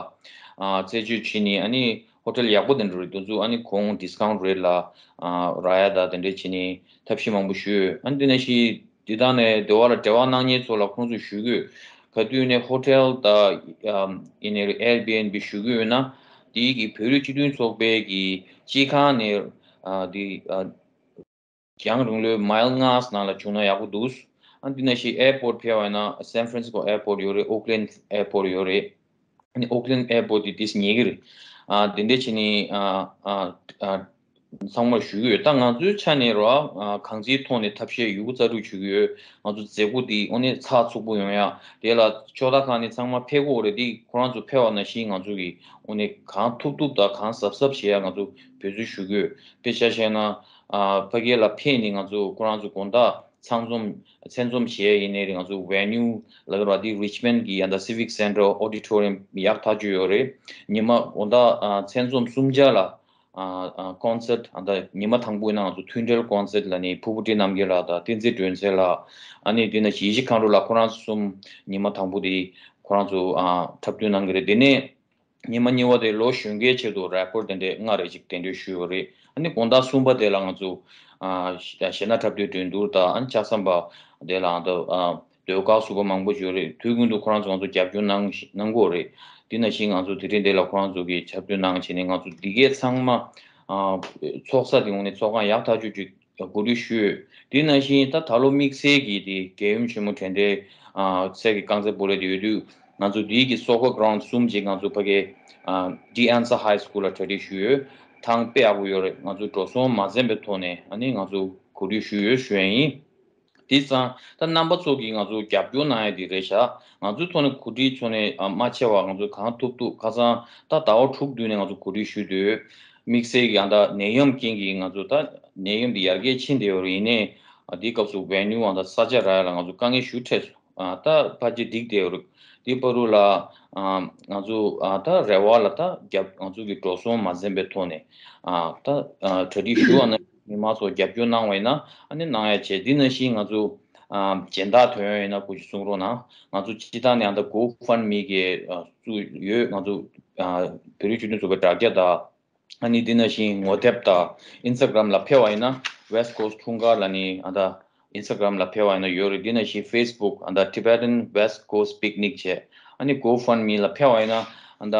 རྩད་གཅོད་བྱས་ནས་ཨ་ནི་hotel ཡག་པོ་དེ་འདྲ་རེད། དེ་ཚོ་ཨ་ནི་གོང་discount rate ལ་ཨ་རག་ཡ་ད་དེ་འདྲ་བྱས་ནས་ཐབས་ཤེས་མང་པོ་ཞུས། ཨ་ནི་དེ་ནང་བཞིན་འདི་དག་ནས་འདི་བ་ལ་འབྲེལ་བ་གནང་མཁན་ཚོ་ལ་ཁོང་ཚོས་ཞུ་གི་ཡོད། ག་དུས་ནས་hotel དང་ཨམ་ཡིན་ནའི་Airbnb ཞུ་གི་ཡོད་ན་དེའི་གི་བོད་རིགས་སྤྱི་མཐུན་ཚོགས་པའི་གི་སྤྱི་ཁང་ནས་ཨ་དེ་ཨ་རྒྱང་རིང་ལོའི་mile ལྔ་ནང་ལ་བྱུང་ན་ཡག་པོ་འདུག་ཨ་འདི་ནང་བཞིན་airport ཕེབས་པ་ཡིན་ན་San Francisco airport ཡོད་རེད། Oakland airport ཡོད་རེད། ཨ་ནི་Oakland airport དེ་དེས་ཉེ་གི་རེད། ཨ་དེ་འདྲས་བྱས་ནས་ཨ་ཨ་ཨ་ཚང་མར་ཞུ་གི་ཡོད། ད་ང་ཚོའི་ཆ་ནས་རོ་ཨ་གང་ཅིའི་ཐོག་ནས་ཐབས་ཤེས་ཡོད་རྒུ་རྩལ་སྤྲུགས་བྱེད་ཀྱི་ཡོད། ང་ཚོ་མཛད་སྒོ་འདི་དངོས་གནས་ཚགས་ཚུད་པོ་ཡོང་ཡ། དེ་ལ་ཕྱོགས་མཐའ་ཁག་ནས་ཚང་མ་ཕེབས་དགོས་རེད། འདི་ཁོ་རང་ཚོ་ཕེབས་པ་ནང་བཞིན་ང་ཚོ་གི་དངོས་གནས་གང་ཐུབ་ཐུབ་དང་གང་གཟབ་གཟབ་བྱེད་ཡ་ང་ཚོ་འབད་རྩོལ་ཞུ་གི་ཡོད། དཔེ་ཆ་བཤད་ན་ཨ་ཕ་གི་ལ་ཕེབས་ནས་ང་ཚོ་ཁོ་རང་ཚོ་དགོང་དག་ཚང་འཛོམས་མཚན་འཛོམས་བྱས་ཡིན་ནའི་རེད། ང་ཚོ་venue ལབ་ཀྱི་རེད་བ། འདི་Richmond གི་ཡ་ད་Civic Center auditorium ཡག་ཐག་ཆོད་ཡོད་རེད། ཉི་མ་དགོང་དག་ཨ་མཚན་འཛོམས་གསུམ་ཆ་ལ་ཨ་ཨ་concert ཨ་ད་ཉི་མ་དང་པོ་ཡིན་ན་ང་ཚོ་མཐུན་འབྲེལ་concert ལབ་ནས་ཕུར་བུ་བཀྲིས་རྣམ་རྒྱལ་ལགས་དང་བསྟན་འཛིན་སྒྲོན་མཚན་ལགས། ཨ་ནི་འདི་ན་གཞིས་བྱེས་མཁའ་འགྲོ་ལགས། ཁོ་རང་ཚོ་གསུམ་ཉི་མ་དང་པོ་དེ་ཁོ་རང་ཚོ་ཨ་འཁྲབ་སྟོན་གནང་གི་རེད། དེ་ནས་ཉི་མ་གཉིས་པ་དེ་ལོ་གཞོན་སྐྱེས་ཆེད་དུ་rapper དེ་འདྲས་ལྔ་རེ་ཅིག་གདན་འདྲེན་ཞུས་ཡོད་རེད། ཨ་ནི་དགོང་དག་གསུམ་པ་དེ་ལ་ང་ཚོ་ཨ་གཞས་སྣ་འཁྲབ་སྟོན་འགྲན་བསྡུར་དང་ཨ་ནི་ལྕགས་ཟམ་པ་དེ་ལ་ཨ་ད་ཨ་ཟློས་གར་ཟུར་པ་མང་པོ་ཅིག་ཡོད་རེད། དུས་རྒྱུན་དུ་ཁོ་རང་ཚོ་ང་ཚོ་རྒྱབ་སྐྱོར་གནང་གནང་གི་ཡོད་རེད། དེ་ནང་བཞིན་ང་ཚོ་དེ་རིང་འདི་ལ་ཁོ་རང་ཚོ་གིས་འཁྲབ་སྟོན་གནང་བྱས་ནས་ང་ཚོ་འདི་གའི་ཚང་མ་ཨ་ཚོགས་ས་དེ་ངོས་ནས་ཚོགས་ཁང་ཡག་ཐག་ཆོད་ཅིག་གོ་སྒྲིག་ཞུས། དེ་ནང་བཞིན་ད་ད་ལོ་དམིགས་བསལ་གྱིས་དེ་རྒྱལ་ཡུམ་ཆེན་མོ་དྲན་རྟེན་ཨ་གསེར་གྱི་རྐང་རྩེད་སྤོ་ལོ་དེ་ཡོད་དུས་ང་ཚོ་དེའི་གི་soccer ground གསུམ་ཅིག་ང་ཚོ་ཕ་གི་ཨ་De Anza High School ལ་གྲ་སྒྲིག་ཞུས་ཡོད། ཐང་དཔེ་ཡག་པོ་ཡོད་རེད། ང་ཚོ་འགྲོ་སོང་མ་འཛེམས་པའི་ཐོག་ནས་ཨ་ནི་ང་ཚོ་གོ་སྒྲིག་ཞུས་ཡོད་ཞུ་ཡ་ཡིན། དེ་ཙང་ད་རྣམ་པ་ཚོ་གིས་ང་ཚོ་རྒྱབ་སྐྱོར་གནང་ཡ་དེ་རེད་ཤག་ང་ཚོའི་ཐོག་ནས་གོ་སྒྲིག་ཚོགས་ནས་ཨ་མ་ཆེ་བ་ང་ཚོ་གང་ཐུབ་ཐུབ་ཁ་སང་ད་ཟླ་བ་དྲུག་བདུན་ནས་ང་ཚོ་གོ་སྒྲིག་ཞུས་དུས་དམིགས་བསལ་གྱི་ཨ་ད་ནད་ཡམས་རྐྱེན་གྱིས་ང་ཚོ་ད་ནད་ཡམས་འདི་ཡར་རྒྱས་ཕྱིན་བསྡད་ཡོད་རེད། ཡིན་ནའི་ཨ་དེའི་སྐབས་སུ་venue ཨ་ད་ས་ཆ་རག་ཡ་ལ་ང་ཚོ་དཀའ་ངལ་ཞེ་པོ་འཕྲད་སོང་། ཨ་ད་ཕལ་ཆེར་འགྲིག་བསྡད་ཡོད་རེད། དེའི་བར་དུ་ལ་ཨ་ང་ཚོ་ཨ་ད་རེ་བ་ལ་ད་རྒྱབ་ང་ཚོ་གི་འགྲོ་སོང་མ་འཛེམས་པའི་ཐོག་ནས་ཨ་ད་ཨ་གྲ་སྒྲིག་ཞུ་བ་ན་མི་མང་ཚོ་རྒྱབ་སྐྱོར་གནང་བ་ཡིན་ན་ཨ་ནི་གནང་ཡ་བྱས། འདི་ནང་བཞིན་ང་ཚོ་ཨ་སྦྱིན་བདག་ཐོན་ཡ་ཡིན་ན་སྐུ་མཁྱེན་གསུང་རོགས་གནང་། ང་ཚོ་སྤྱི་བཏང་ནས་ཨ་ད་GoFundMe གི་ཨ་བཙུགས་ཡོད། ང་ཚོ་ཨ་བོད་རིགས་སྤྱི་མཐུན་ཚོགས་པའི་དྲ་རྒྱ་དང་ཨ་ནི་འདི་ནང་བཞིན་ངོ་དེབ་དང་Instagram ལ་ཕེབས་པ་ཡིན་ན་West Coast འཁྲུངས་སྐར་ལབ་ནི་ཨ་ད་Instagram ལ་ཕེབས་པ་ཡིན་ན་ཡོད་རེད། འདི་ནང་བཞིན་Facebook ཨ་ད་Tibetan West Coast Picnic བྱས། ཨ་ནི་GoFundMe ལ་ཕེབས་པ་ཡིན་ན་ཨ་ད་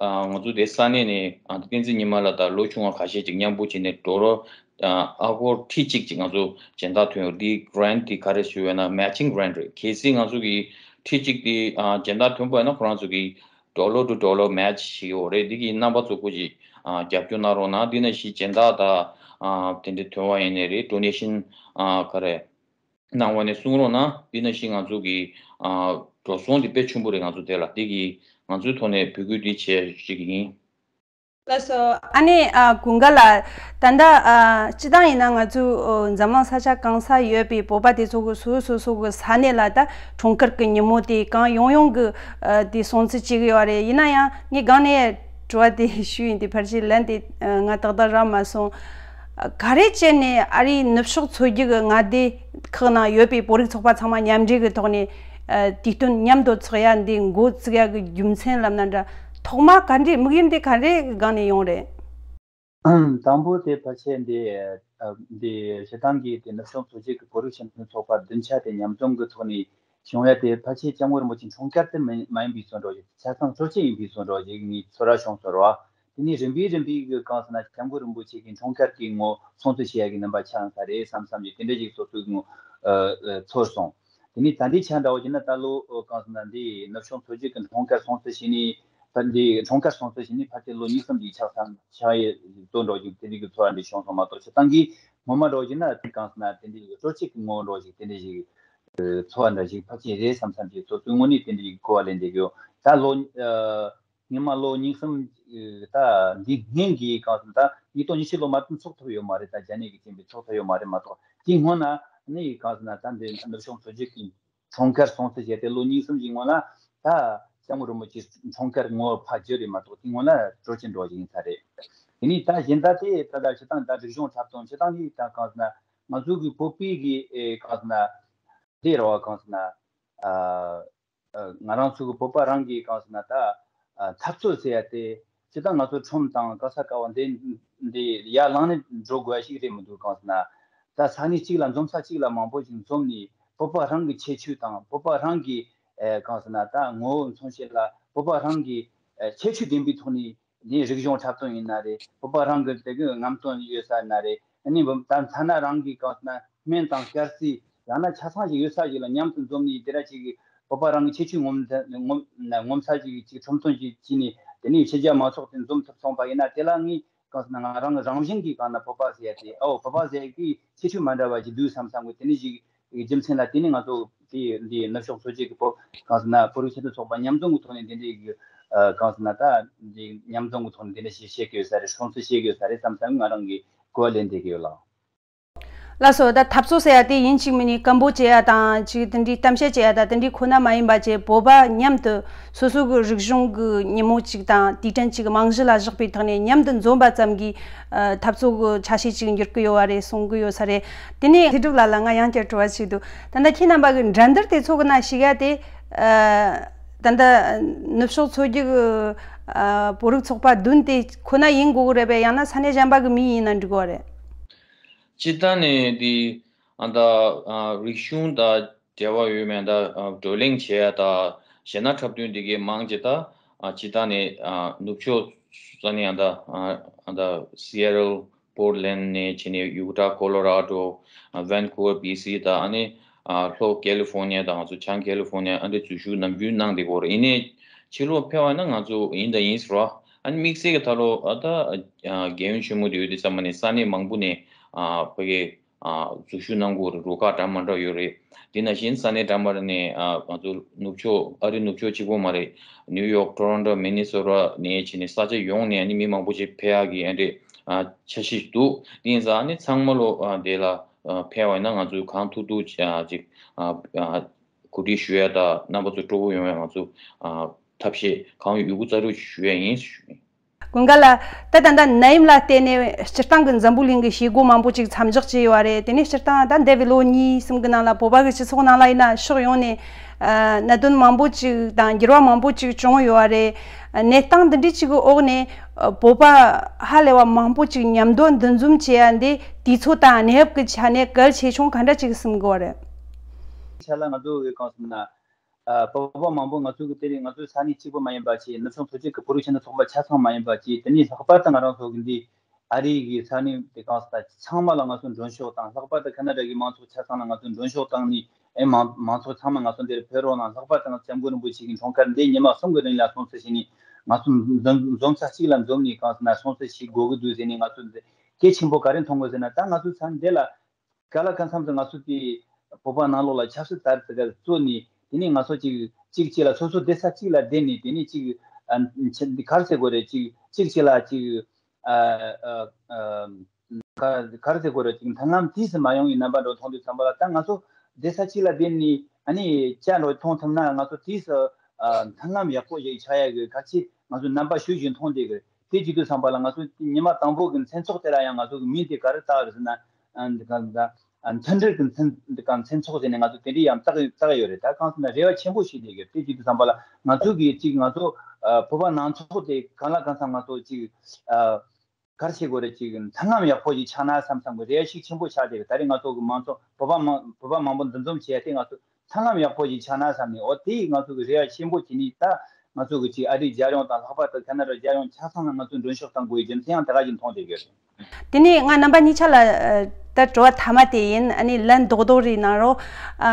ཨ་ང་ཚོ་དེ་ས་གནས་ནས་ཨ་བསྟན་འཛིན་ཉི་མ་ལགས་དང་ལོ་ཆུང་བ་ཁ་ཤས་ཅིག་མཉམ་པོ་བྱས་ནས་ཌོ་ལར་ཨ་ཨ་སྒོར་ཁྲི་གཅིག་ཅིག་ང་ཚོ་སྦྱིན་བདག་ཐོན་ཡོད་རེད། འདི་grant དེ་ག་རེ་ཞུ་བས་ན་matching grant རེད། གལ་སྲིད་ང་ཚོ་གི་ཁྲི་གཅིག་དེ་ཨ་སྦྱིན་བདག་ཐོན་པ་ཡིན་ན་ཁོ་རང་ཚོ་གི་ཌོ་ལར་ཊུ་ཌོ་ལར་མེ་ཆི་བྱེད་ཀྱི་ཡོད་རེད། འདི་གི་རྣམ་པ་ཚོ་སྐུ་མཁྱེན་ཨ་རྒྱབ་སྐྱོར་གནང་རོགས་གནང་། འདི་ནང་བཞིན་སྦྱིན་བདག་དང་ཨ་དེ་འདྲ་ཐོན་པ་ཡིན་ནའི་རེད། donation ཨ་ག་རེ་གནང་བ་ནས་གསུང་རོགས་གནང་། འདི་ནང་བཞིན་ང་ཚོ་གི་ཨ་འགྲོ་སོང་འདི་དཔེ་ཆེན་པོ་རེད། ང་ཚོ་དེ་ལ་འདི་གི་ང་ཚོའི་ཐོག་ནས་འབོད་སྐུལ་འདི་བྱས་ཞིག་ཡིན། ལགས་སོ། ཨ་ནི་ཨ་ཀུན་དགའ་ལགས། ད་ལྟ་ཨ་སྤྱི་བཏང་ཡིན་ན་ང་ཚོའི་ཨོ་འཛམ་གླིང་ས་ཆ་གང་ས་ཡོད་པའི་བོད་པ་དེ་ཚོ་གི་སོ་སོ་སོ་གི་ས་གནས་ལ་ད་འཁྲུངས་སྐར་གི་ཉིན་མོ་དེ་གང་ཡོང་ཡོང་གི་ཨ་དེ་སྲུང་བརྩི་བྱེད་ཀྱི་ཡོད་རེད། ཡིན་ན་ཡང་ངས་སྒང་ནས་དྲི་བ་དེ་ཞུས་ཡིན། དེ་ཕལ་ཆེར་ལན་དེ་ཨ་ང་ཏག་ཏག་རག་མ་སོང་། ཨ་ག་རེ་བྱས་ནས་ཨ་རིའི་ནུབ་ཕྱོགས་མཚོ་རྒྱུད་ཀྱི་མངའ་སྡེ་ཁག་ནང་ཡོད་པའི་བོད་རིགས་ཚོགས་པ་ཚང་མ་མཉམ་འབྲེལ་གྱི་ཐོག་ནས་ ཨ། དུས་སྟོན་མཉམ་དུ་ཚོགས་ཡ་འདི་འགོ་བཙུགས་ཡ་གི་རྒྱུ་མཚན་ལབ་ན་འདྲ། ཐོག་མ་ག་འདྲའི་དམིགས་ཡུལ་འདི་ག་འདྲའི་སྒང་ནས་ཡོང་རེད། དང་པོ་དེ་ཕལ་ཆེར་འདི་ཨ་འདི་སྤྱིར་བཏང་གི་དེ་ནུབ་བྱང་མཚོ་རྒྱུད་ཀྱི་བོད་རིགས་སྤྱི་མཐུན་ཚོགས་པ་བདུན་ཆ་དེ་མཉམ་འཛོམས་ཀྱི་ཐོག་ནས་བྱུང་ཡ་དེ་ཕལ་ཆེར་སྐྱབས་མགོན་རིན་པོ་ཆེ་འཁྲུངས་སྐར་དེ་མ་མ་ཡིན་པའི་བཟོ་འདྲ་ཞིག་ཆ་ཚང་སྲོལ་ཆེན་ཡིན་པའི་བཟོ་འདྲ་ཞིག་ངས་ཚོར་བ་བྱུང་སོང་ར། དེ་ནས་རིམ་པས་རིམ་པས་ཀྱི་གང་ཟེར་ན་སྐྱབས་མགོན་རིན་པོ་ཆེ་གི་འཁྲུངས་སྐར་གྱི་ངོ་སྲུང་བརྩི་བྱེད་ཡ་གི་རྣམ་པ་ཆགས་ས་རེད་བསམ་བསམ་གྱི་དེ་འདྲ་ཞིག་སོ་སོའི་ངོ་ཨ་ཨ་ཚོར་སོང་། དེ་ནས་ད་ལྟའི་ཆ་འདྲ་བོ་བྱས་ན་ད་ལོ་གང་ཟེར་ན་འདི་ནུབ་བྱང་མཚོ་རྒྱུད་ཀྱི་འཁྲུངས་སྐར་སྲུང་བརྩི་བྱས་ནས་ཕར་འདི་འཁྲུངས་སྐར་སྲུང་བརྩི་བྱས་ནས་ཕལ་ཆེར་ལོ་གཉིས་གསུམ་ཞིག་ཆགས་ས་ཆགས་ཡོད་དོ་འདྲ་ཞིག་དེ་འདྲ་གི་ཚོར་བ་འདྲ་བྱུང་སོང་མ་གཏོགས་སྤྱིར་བཏང་གི་ངོ་མ་འདྲ་བོ་བྱས་ན་གང་ཟེར་ན་དེ་འདྲ་གི་སྤྲོ་སྐྱིད་ཀྱི་ངོ་བོ་འདྲ་བོ་ཞིག་དེ་འདྲ་ཞིག་ཚོར་བ་འདྲ་ཞིག་ཕལ་ཆེར་རེད་བསམ་བསམ་གྱི་སོ་སོའི་ངོས་ནས་དེ་འདྲ་ཞིག་གོ་བ་ལེན་བསྡད་ཀྱི་ཡོད། ད་ལོ་ཨ། སྔོན་མ་ལོ་གཉིས་གསུམ་ད་འདི་སྔོན་གྱི་གང་ཟེར་ན་ད་ཉིས་སྟོང་ཉི་ཤུ་ལོ་མ་གཏོགས་ཚོགས་ཐུབ་ཡོད་མ་རེད། ད་རྒྱ་ནད་ཀྱི་རྐྱེན་པས་ཚོགས་ཐུབ་ཡོད་མ་རེད་མ་གཏོགས་དེའི་སྔོན་ན་ནི་གང་ཟེར་ན་ད་འདི་ནུབ་བྱང་མཚོ་རྒྱུད་ཀྱི་འཁྲུངས་སྐར་སྲུང་བརྩི་བྱས་ཏེ་ལོ་གཉིས་གསུམ་ཞིག་སྔོན་ལ་ད་སྐྱབས་མགོན་རིན་པོ་ཆེའི་འཁྲུངས་སྐར་ངོ་བོ་ཕར་བརྗོད་རེད་མ་གཏོགས་དེའི་སྔོན་ལ་སྤྲོ་སྐྱིད་འདྲ་བོ་ཞིག་ཡིན་ས་རེད། དེ་ནས་ད་གཞན་དག་དེ་ད་ལྟ་སྤྱིར་བཏང་ད་རིག་གཞུང་འཁྲབ་སྟོན་སྤྱིར་བཏང་གི་ད་གང་ཟེར་ན་ང་ཚོ་གི་བོད་པའི་གི་ཨེ་གང་ཟེར་ན་འདི་རེད་བ་གང་ཟེར་ན་ཨ། ཨ། ང་རང་ཚོ་གི་བོད་པ་རང་གི་གང་ཟེར་ན་ད་ཨ་འཐབ་རྩོད་ཟེར་ཡ་དེ་སྤྱིར་བཏང་ང་ཚོ་ཁྲོམ་དང་ག་ས་ག་བ་འདི་འདི་ཡར་ལངས་ནས་འགྲོ་དགོས་ཡ་ཞིག་རེད་མི་འདུག་གང་ཟེར་ན་ད་ས་གནས་གཅིག་ལ་འཛོམས་ས་གཅིག་ལ་མང་པོ་ཞིག་འཛོམས་ནས་བོད་པ་རང་གི་ཁྱད་ཆོས་དང་བོད་པ་རང་གི་ཨེ་གང་ཟེར་ན་ད་ངོ་བོ་མཚོན་བྱེད་ལ་བོད་པ་རང་གི་ཨེ་ཁྱད་ཆོས་ལྡན་པའི་ཐོག་ནས་འདི་རིག་གཞུང་འཁྲབ་སྟོན་ཡིན་ན་རེད། བོད་པ་རང་གི་དེ་གི་རྔམ་སྟོན་ཡོད་ས་ཡིན་ན་རེད། ཨ་ནི་ད་ཐ་ན་རང་གི་གང་ཟེར་ན་སྨན་དང་སྐར་རྩིས་ཡང་ན་ཆ་ཚང་ཞིག་ཡོད་ས་ཞིག་ལ་མཉམ་དུ་འཛོམས་ནས་དེ་འདྲ་ཅིག་གི་བོད་པ་རང་གི་ཁྱད་ཆོས་ངོམ་ངོམ་ངོམ་ས་ཅིག་ཅིག་ཁྲོམ་སྟོན་ཅིག་བྱས་ནས་དེ་ནས་ཕྱི་རྒྱལ་མང་ཚོགས་དེ་འཛོམས་ཐུབ་སོང་པ་ཡིན་ན་དེ་ལ་ངས་གང་ཟེར་ན་ང་རང་རང་བཞིན་གྱིས་གང་ན་བོད་པ་ཟེར་ཡ་དེ་ཨོ་བོད་པ་ཟེར་ཡ་གི་ཁྱད་ཆོས་མ་འདྲ་བ་ཅིག་འདུག་བསམ་བསམ་གི་དེ་ནས་ཅིག་རྒྱུ་མཚན་ལ་དེ་ནི་ང་ཚོ་དེ་འདི་ནུབ་ཕྱོགས་མཚོ་སྐྱེས་ཀྱི་བོད་གང་ཟེར་ན་བོད་རིགས་ཆེད་དུ་ཚོགས་པ་མཉམ་འཛོམས་ཀྱི་ཐོག་ནས་འདི་འདྲའི་གི་ཨ་གང་ཟེར་ན་ད་འདི་མཉམ་འཛོམས་ཀྱི་ཐོག་ནས་འདི་འདྲ་ཞིག་བཤད་ཀྱི་ཡོད་ས་རེད། སྲུང་བརྩི་བྱེད་ཀྱི་ཡོད་ས་རེད་བསམ་བསམ་ང་རང་གི་གོ་བ་ལེན་བསྡད་ཀྱི་ཡོད་ལགས། ལགས་སོ། ད་འཐབ་རྩོད་ཟེར་ཡ་དེ་ཡིན་གཅིག་མིན་གཉིས་སྐད་འབོད་བྱེད་ཡ་དང་ཅིག་དེ་འདྲའི་གཏམ་བཤད་བྱེད་ཡ་དང་དེ་འདྲའི་ཁོ་ན་མ་ཡིན་པ་བྱས་བོད་པ་མཉམ་དུ་སོ་སོ་གི་རིག་གཞུང་གི་ཉིན་མོ་ཅིག་དང་དུས་དྲན་ཅིག་རྨང་གཞི་ལ་བཞག་པའི་ཐོག་ནས་མཉམ་དུ་འཛོམས་པ་ཙམ་གྱིས་ཨ་འཐབ་རྩོད་ཀྱི་ཆ་ཤས་ཅིག་འགྱུར་གི་ཡོད་པ་རེད་གསུང་གི་ཡོད་ས་རེད། དེ་ནས་ཚེ་སྒྲུབ་ལགས་ལ་ང་ཡང་བསྐྱར་དྲི་བ་ཞིག་འདུག་ད་ལྟ་ཁྱེད་རྣམ་པ་གི་འགྲན་བསྡུར་དེ་ཚོ་གི་ནང་ཞུགས་ཡ་དེ་ཨ་ད་ལྟ་ནུབ་ཕྱོགས་མཚོ་རྒྱུད་ཀྱི་ཨ་བོད་རིགས་ཚོགས་པ་བདུན་དེ་ཁོ་ན་ཡིན་དགོས་ཀྱི་རེད་པས། ཡང་ན་ས་གནས་གཞན་པ་གི་མི་ཡིན་ན་འགྲིག་གི་རེད། སྤྱིར་བཏང་ནས་འདི་ཨ་ད་ཨ་རིག་གཞུང་དང་འབྲེལ་བ་ཡོད་མེད་ད་ཨ་བགྲོ་གླེང་བྱེད་ཡ་ད་གཞས་སྣ་འཁྲབ་སྟོན་འདི་གའི་མང་ཆེ་ད་ཨ་སྤྱིར་བཏང་ནས་ཨ་ནུབ་ཕྱོགས་ས་གནས་ཨ་ད་ཨ་ད་སི་ཨེ་ཊལ་པོར་ཊ་ལེན་ཌ་ནས་བྱས་ནས་ཡུ་ཊ་ཀོ་ལོ་ར་ཌོ་ཝན་ཀུ་ཝར་བྷི་སི་ད་ཨ་ནི་ཨ་ལྷོ་ཀེ་ལི་ཧྥོར་ནི་ཡ་ད་ང་ཚོ་བྱང་ཀེ་ལི་ཧྥོར་ནི་ཡ་ཨ་འདྲ་འཛུལ་ཞུགས་ནམ་རྒྱུན་གནང་བསྡད་ཀྱི་ཡོད་རེད། ཡིན་ནའི་ཕྱི་ལོགས་ཕེབས་པ་ན་ང་ཚོ་ཡིན་དང་ཡིན་ཟེར་བ། ཨ་ནི་དམིགས་བསལ་གྱི་ད་ལོ་ཨ་ད་རྒྱལ་ཡོངས་ཆེན་མོ་དེ་ཡོད་དུས་ཙམ་པ་ནས་ས་གནས་མང་པོ་ནས་ཕ་གི་འཛུལ་ཞུགས་གནང་གི་ཡོད་རེད། རུ་ཁག་འདྲ་མི་འདྲ་ཡོད་རེད། དེ་ནང་བཞིན་ས་གནས་འདྲ་མི་འདྲ་ནས་ང་ཚོ་ནུབ་ཕྱོགས་ཨ་རི་ནུབ་ཕྱོགས་གཅིག་པོ་མ་རེད། ནིའུ་ཡོག་ཊོ་རོན་ཊོ་མི་ནི་སོ་ཊ་ནས་བྱས་ནས་ས་ཆ་ཡོངས་ནས་ནི་མི་མང་པོ་ཞིག་ཕེབས་ཡག་གི་ཨ་འདྲས་འཆར་གཞི་འདུག་དེ་ཡིན་ཙང་ནི་ཚང་མ་ལོ་དེ་ལ་ཕེབས་པ་ཡིན་ན་ང་ཚོས་གང་ཐུབ་ཐུབ་ཅིག་གོ་སྒྲིག་ཞུ་ཡ་དང་རྣམ་པ་ཚོ་སྤྲོ་པོ་ཡོང་ཡ་ང་ཚོ་ཐབས་ཤེས་གང་ཡོད་ཡོད་རྒུ་རྩལ་སྤྲུགས་ཞུ་ཡ་ཡིན་ཞུ། ཀུན་དགའ་ལགས། ད་ད་ལྟ་ནད་ཡམས་ལ་བརྟེན་ནས་སྤྱིར་བཏང་གི་འཛམ་བུ་གླིང་གི་བྱེད་སྒོ་མང་པོ་ཅིག་མཚམས་འཇོག་བྱས་ཡོད་པ་རེད། དེ་ནས་སྤྱིར་བཏང་ད་འདས་པའི་ལོ་གཉིས་གསུམ་གི་ནང་ལ་བོད་པ་གི་སྤྱི་ཚོགས་ནང་ལ་ཡིན་ན་ཕྱོགས་ཡོངས་ནས་ཨ་གནད་དོན་མང་པོ་ཅིག་དང་འགྱུར་བ་མང་པོ་ཅིག་བྱུང་ཡོད་པ་རེད། གནས་སྟངས་འདི་འདྲའི་ཅིག་གི་འོག་ནས་ཨ་བོད་པ་ཧ་ལས་པ་མང་པོ་ཅིག་མཉམ་དུ་འདུ་འཛོམས་བྱེད་ཡ་འདི་དུས་ཚོད་དང་གནས་བབ་ཀྱི་ཆ་ནས་གལ་ཆེ་ཆུང་ག་འདྲ་ཅིག་བསམ་གི་ཡོད་རེད། ཆ་ལ་ང་ཚོ་གི་གང་ཟེར་ན། ཨ་བོད་པ་མང་པོ་ང་ཚོ་གི་དེ་རིང་ང་ཚོའི་ས་གནས་གཅིག་པུ་མ་ཡིན་པ་བྱས། ནུབ་བྱང་མཚོ་རྒྱུད་ཀྱི་བོད་རིགས་ཆེད་དུ་ཚོགས་པ་ཆ་ཚང་མ་ཡིན་པ་བྱས། དེ་ནས་ལྷག་པར་དུ་ང་རང་ཚོ་གི་འདི་ཨ་རི་གི་ས་གནས་དེ་གང་ཟེར་ན་ཚང་མ་ལ་ང་ཚོ་མགྲོན་ཤོག་དང་། ལྷག་པར་དུ་ཁ་ན་ཌ་གི་མང་ཚོགས་ཆ་ཚང་ལ་ང་ཚོ་མགྲོན་ཤོག་བཏང་ནས། ཨེ་མང་མང་ཚོགས་ཚང་མ་ང་ཚོ་འདིར་ཕེབས་རོགས་གནང་། ལྷག་པར་དུ་ང་ཚོ་སྐྱབས་མགོན་རིན་པོ་ཆེ་གི་འཁྲུངས་སྐར་འདི་ཉི་མ་གསུམ་གི་རིང་ལ་སྲུང་བརྩི་བྱས་ནས་ང་ཚོ་འཛོམས་འཛོམས་ས་གཅིག་ལ་འཛོམས་ནས་གང་ཟེར་ན་སྲུང་བརྩི་བྱེད་དགོས་ཀྱི་འདུག་ཟེར་ནས། ང་ཚོ་འདི་གལ་ཆེན་པོ་ག་རེ་མཐོང་དགོས་ཟེར་ན། ད་ང་ཚོ་ས་གནས་འདི་ལ་ག་ལ་གང་འཚམ་དུ་ང་ཚོ་དེ་བོད་པ་ནང་ལོགས་ལ་ཆབ་སྲིད་ལྟར་དུ་ག་བཙུགས་ནས། དེ་ནས་ང་ཚོ་གཅིག་གཅིག་གཅིག་ལ་སོ་སོ་བསྡད་ས་གཅིག་ལ་བསྡད་ནས། དེ་ནས་གཅིག་ཨ་ཆ་འདི་ག་རེ་ཟེར་དགོས་རེད། གཅིག་གཅིག་གཅིག་ལ་གཅིག་ཨ་ཨ་ཨ་ག་ག་རེ་ཟེར་དགོས་རེད། གཅིག་མཐུན་ལམ་དུས་སུ་མ་ཡོང་བའི་རྣམ་པ་འདྲ་མཐོང་དུས་ཙམ་པ་ལ། ད་ང་ཚོ་བསྡད་ས་གཅིག་ལ་བསྡད་ནས་ཨ་ནི་ཅ་འདྲ་མཐོང་ཐུབ་ན་ང་ཚོ་དུས་སུ་ཨ་མཐུན་ལམ་ཡག་པོ་ཞིག་ཆགས་ཡ་གི་གལ་ཆེ། ང་ཚོ་རྣམ་པ་ཞུ་བཞིན་མཐོང་བསྡད་གི། དེ་བྱེད་དུས་ཙམ་པ་ལ་ང་ཚོ་ཉི་མ་དང་པོ་གི་མཚན་ཚོགས་དེ་ལ་ཡང་ང་ཚོ་གི་མིང་དེ་ག་རེ་བཏགས་རེད་ཟེར་ན། ཨ་འདི་ག་ད་ ཨ་མཐུན་སྒྲིལ་གྱི་མཚན་གང་མཚན་ཚོགས་ཟེར་ནས་ང་ཚོ་དེ་འདྲའི་ཡང་བཏགས་བཏགས་ཡོད་རེད། ད་གང་ཟེར་ན་རེ་བ་ཆེན་པོ་ཞིག་སླེབས་ཡོད་དེ་གཅིག་ཏུ་བསམ་པ་ལ་ང་ཚོ་གིས་གཅིག་ང་ཚོ་ཨ་བོད་པ་ནང་ཚོགས་དེ་གང་ལ་གང་འཚམ་ང་ཚོ་གཅིག་ཨ་གར་བྱེད་དགོས་རེད། གཅིག་མཐུན་ལམ་ཡག་པོ་ཞིག་ཆགས་ན་བསམ་བསམ་གི་རེ་བ་ཤུགས་ཆེན་པོ་ཆགས་བསྡད་རེད། ད་རེས་ང་ཚོ་གི་མང་ཚོགས་བོད་པ་མང་བོད་པ་མང་པོ་འདུ་འཛོམས་བྱས་ཏེ་ང་ཚོ་མཐུན་ལམ་ཡག་པོ་ཞིག་ཆགས་ན་བསམ་ནས་འོ་དེ་ང་ཚོ་གི་རེ་བ་ཆེན་པོ་བྱས་ནས་ད་ང་ཚོ་གི་གཅིག་ཨ་རིའི་རྒྱལ་ཡོངས་དང་ལྷག་པར་དུ་ཁ་ན་ཌ་རྒྱལ་ཡོངས་ཆ་ཚང་ལ་ང་ཚོ་མགྲོན་ཤོག་བཏང་དགོས་ཡའི་རྒྱུ་མཚན་ཡང་དེ་ག་ཞིག་མཐོང་བསྡད་ཡོད་རེད། དེ་ནས་ང་རྣམ་པ་གཉིས་ཆ་ལ་ཨ་ད་དྲི་བ་མཐའ་མ་དེ་ཡིན། ཨ་ནི་ལན་རྡོག་རྡོག་རེ་གནང་རོགས། ཨ་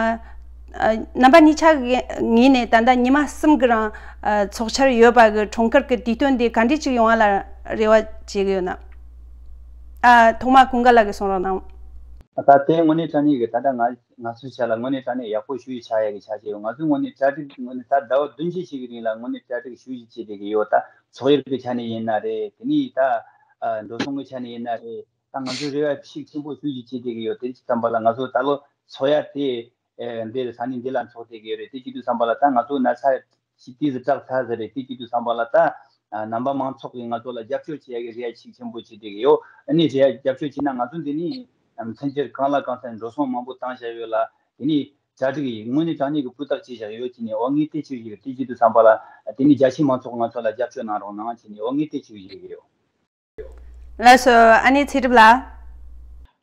ཨ་རྣམ་པ་གཉིས་ཆ་གི་ངོས་ནས་ད་ལྟ་ཉི་མ་གསུམ་གི་རིང་ཨ་ཚོགས་འཆར་ཡོད་པ་གི་གྲོང་ཁྱེར་གི་དུས་སྟོན་དེ་ག་འདྲས་ཅིག་ཡོང་བ་ལ་རེ་བ་བྱེད་ཀྱི་ཡོད་ན། ཨ་ཐོག་མ་ཀུན་དགའ་ལགས་ཀྱིས་གསུང་རོགས་གནང་། ད་ལྟའི་དངོས་གནས་དྲང་གནས་ཀྱི་ད་ལྟ་ང་ང་ཚོའི་ཆ་ལ་དངོས་གནས་དྲང་གནས་ཡག་པོ་ཞེ་པོ་ཆགས་ཡག་གི་ཆ་ཞིག་ཡོད། ང་ཚོའི་དངོས་གནས་གྲ་སྒྲིག་དངོས་གནས་ད་ཟླ་བ་བདུན་ཅུ་ཞིག་གི་རིང་ལ་དངོས་གནས་གྲ་སྒྲིག་ཞེ་པོ་ཅིག་བྱེད་བསྡད་ཀྱི་ཡོད། ད་ཚོགས་ཡུལ་གྱི་ཆ་ནས་ཡིན་ན་རེད། དེ་ནས་ད་ཨ་འགྲོ་སོང་གི་ཆ་ནས་ཡིན་ན་རེད། ད་ང་ཚོའི་རེ་བ་ཤུགས་ཆེན་པོ་ཞེ་པོ་ཅིག་བྱེད་བསྡད་ཀྱི་ཡོད། དེ་ཅིག་བསམ་པ་ལ་ང་ཚོ་ད་ལོ་ཚོགས་ཡ་དེ་ཨེ་འདིར་ས་གནས་འདི་ལ་འཚོགས་བསྡད་ཀྱི་ཡོད་རེད། དེ་ཅིག་ཏུ་བསམ་པ་ལ་ད་ང་ཚོ་ན་ཚ་ཞིག་ཏིས་སྐྲག་ཚར་ཟེར་རེད། དེ་ཅིག་ཏུ་བསམ་པ་ལ་ད་ཨ་རྣམ་པ་མང་ཚོགས་ཀྱིས་ང་ཚོ་ལ་རྒྱབ་སྐྱོར་བྱེད་ཡ་གི་རེ་བ་ཤུགས་ཆེན་པོ་བྱེད་བསྡད་ཀྱི་ཡོད། ཨ་ནི་རེ་བ་རྒྱབ་སྐྱོར་བྱས་ན་ང་ཚོ་འདི་ནས་མཚོན་ཆར་གང་ལ་གང་འཚམ་འགྲོ་སོང་མང་པོ་བཏང་བཞག་ཡོད་ལ། དེ་ནས་གྲ་སྒྲིག་ཡིན་དངོས་གནས་དྲང་གནས་ཀྱི་སྤུས་དག་བྱས་བཞག་ཡོད་ཅེས་ནས་འོ་ངས་དེ་ཅིག་ཡིན། དེ་ཅིག་ཏུ་བསམ་པ་ལ་དེ་ནས་རྒྱ་ཆེའི་མང་ཚོགས་ང་ཚོ་ལ་རྒྱབ་སྐྱོར་གནང་རོགས་གནང་ཅེས་ནས་འོ་ངས་དེ་ཅིག་ཡིན་ཡོད། ལགས་སོ། ཨ་ནེ་ཚེ་སྒྲུབ་ལགས།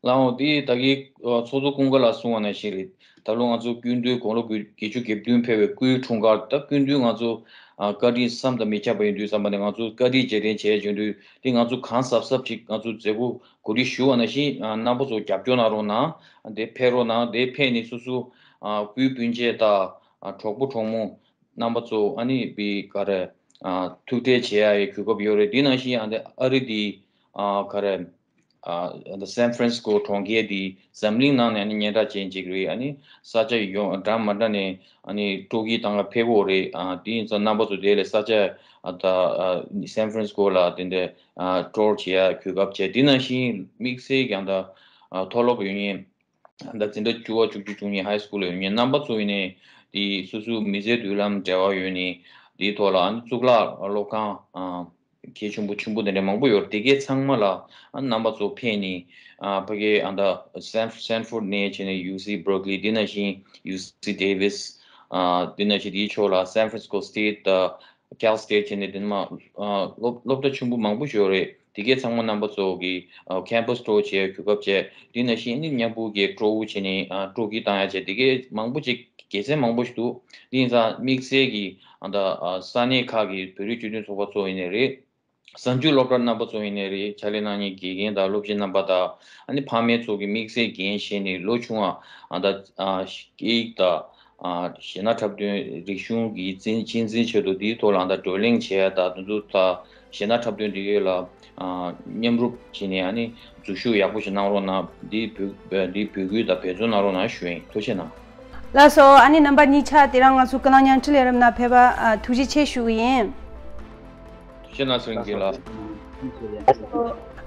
ལགས་འོང་། དེ་ད་གིན་ཚོགས་གཙོ་ཀུན་དགའ་ལགས་གསུངས་པ་ནང་བཞིན་རེད། ད་ལོ་ང་ཚོ་སྐུ་མདུན་དགུང་ལོ་བརྒྱད་ཅུ་གྱ་བདུན་ཕེབས་པའི་སྐུའི་འཁྲུངས་སྐར། ད་སྐུ་མདུན་ང་ཚོ་ཨ་བཀའ་དྲིན་བསམ་དང་མི་ཁྱབ་པ་ཡིན་དུས་ཙམ་པ་ནས་ང་ཚོ་བཀའ་དྲིན་རྗེས་དྲན་བྱས་བྱུང་དུས་དེ་ང་ཚོ་གང་གཟབ་གཟབ་ཅིག་ང་ཚོ་མཛད་སྒོ་གོ་སྒྲིག་ཞུ་བ་ནང་བཞིན་ཨ་རྣམ་པ་ཚོ་རྒྱབ་སྐྱོར་གནང་རོགས་གནང་། དེ་ཕེབས་རོགས་གནང་། དེ་ཕེབས་ནས་སོ་སོ་ཨ་སྤུན་སྤུན་མཆེད་དང་ཨ་གྲོགས་པོ་གྲོགས་མོ་རྣམ་པ་ཚོ་ཨ་ནི་བི་ག་རེ་ཨ་ཐུག་འཕྲད་བྱེད་ཡ་ཡི་གོ་སྐབས་ཡོད་རེད། དེ་ནང་བཞིན་ཨ་འདི་ཨ་རི་དེ་ཨ་ག་རེ་ཨ་འདི་སན་ཧྥ་རན་སི་ཀོ་གྲོང་ཁྱེར་དེ་འཛམ་གླིང་ནང་ནས་ཨ་ནི་སྙན་གྲགས་ཅན་ཅིག་རེད། ཨ་ནི་ས་ཆ་ཡོང་འདྲ་མ་འདྲ་ནས་ཨ་ནི་སྤྲོ་སྐྱིད་བཏང་ག་ཕེབས་ཀྱི་ཡོད་རེད། ཨ་དེ་ཡིན་ཙང་རྣམ་པ་ཚོ་དེ་ལས་ས་ཆ་ཨ་ད་ཨ་སན་ཧྥ་རན་སི་ཀོ་ལ་དེ་འདྲ་ཨ་ཊུར་བྱེད་ཡ་གོ་སྐབས་བྱས། དེ་ནང་བཞིན་དམིགས་བསལ་ཀྱང་ད་ཨ་མཐོ་སློབ་ཡོད་མཁན་ད་འཛིན་གྲྭ་བཅུ་པ་བཅུ་གཅིག་བཅུ་གཉིས་ཧའི་སི་ཀུལ་ལ་ཡོད་མཁན་རྣམ་པ་ཚོ་ཡིན་ནའི་དེ་སོ་སོའི་མི་ཚེ་མདུན་ལམ་འབྲེལ་བ་ཡོད་ནི་དེའི་ཐོག་ལ་ཨ་ནི་གཙུག་ལག་སློབ་ཁང་ཨ་གལ་ཆེན་པོ་ཆེན་པོ་དེ་འདྲ་མང་པོ་ཡོད་རེད། དེ་གའི་ཚང་མ་ལ་ཨ་རྣམ་པ་ཚོ་ཕེབས་ནི་ཨ་ཕ་གི་ཨ་ད་སན་སན་ཧྥོར་ཌི་ནས་བྱས་ནས་ཡུ་སི་བྷར་ཀ་ལི། དེ་ནང་བཞིན་ཡུ་སི་ཌེ་ཝིས། ཨ་དེ་ནང་བཞིན་དེའི་ཕྱོགས་ལ་སན་ཧྥ་རན་སི་ཀོ་སི་ཊེཊ་དང་ཀལ་སི་ཊེཊ་བྱས་ནས་དེ་ནས་མ་ཨ་སློབ་སློབ་གྲྭ་ཆེན་པོ་མང་པོ་ཞིག་ཡོད་རེད། དེ་གའི་ཚང་མ་རྣམ་པ་ཚོ་གི་ཨ་ཁེམ་པ་སི་ཊུར་བྱེད་གོ་སྐབས་བྱས། དེ་ནང་བཞིན་ནི་མཉམ་པོ་གི་སྤྲོ་བོ་བྱས་ནས་ཨ་སྤྲོ་སྐྱིད་བཏང་ཡ་བྱས། དེ་གའི་མང་པོ་ཅིག་དགེ་མཚན་མང་པོ་ཞིག་འདུག་དེ་ཡིན་ཙང་དམིགས་བསལ་གྱི་ཨ་ད་ཨ་ས་གནས་ཁག་གི་བོད་རིགས་སྤྱི་མཐུན་ཚོགས་པ་ཚོ་ཡིན་ནའི་རེད། གཟའ་མཇུག་སློབ་གྲྭ་རྣམ་པ་ཚོ་ཡིན་ནའི་རེད། ཕྱག་ལས་གནང་མཁན་དགེ་རྒན་དང་སློབ་སྤྱི་རྣམ་པ་དང་ཨ་ནི་ཕ་མའི་ཚོ་གི་དམིགས་བསལ་འགན་བཞེས་ནས་ལོ་ཆུང་བ་ཨ་ད་ཨ་སྐད་ཡིག་དང་ཨ་གཞས་སྣ་འཁྲབ་སྟོན་རིག་གཞུང་གི་གཅེས་གཅེས་འཛིན་ཆེད་དུ་དེའི་ཐོག་ལ་ཨ་ད་བགྲོ་གླེང་བྱས་དང་དེ་ཚོ་དང་གཞས་སྣ་འཁྲབ་སྟོན་དེ་གའི་ལ་ཨ་མཉམ་རུབ་བྱས་ནས་ཨ་ནི་འཛུལ་ཞུགས་ཡག་པོ་ཞིག་གནང་རོགས་གནང་། འདི་འབོད་འདི་འབོད་སྐུལ་དང་འབད་བརྩོན་གནང་རོགས་གནང་ཞུ་ཡིན། ཐུགས་རྗེ་གནང་། ལགས་སོ། ཨ་ནི་རྣམ་པ་གཉིས་ཆ་དེ་རིང་ང་ཚོའི་ཀུན་གླེང་བརྙན་འཕྲིན་ལས་རིམ་ནང་ཕེབས་པ་ཨ་ཐུགས་རྗེ་ཆེ་ཞུ་གི་ཡིན། ཐུགས་རྗེ་གནང་། སེང་གེ་ལགས།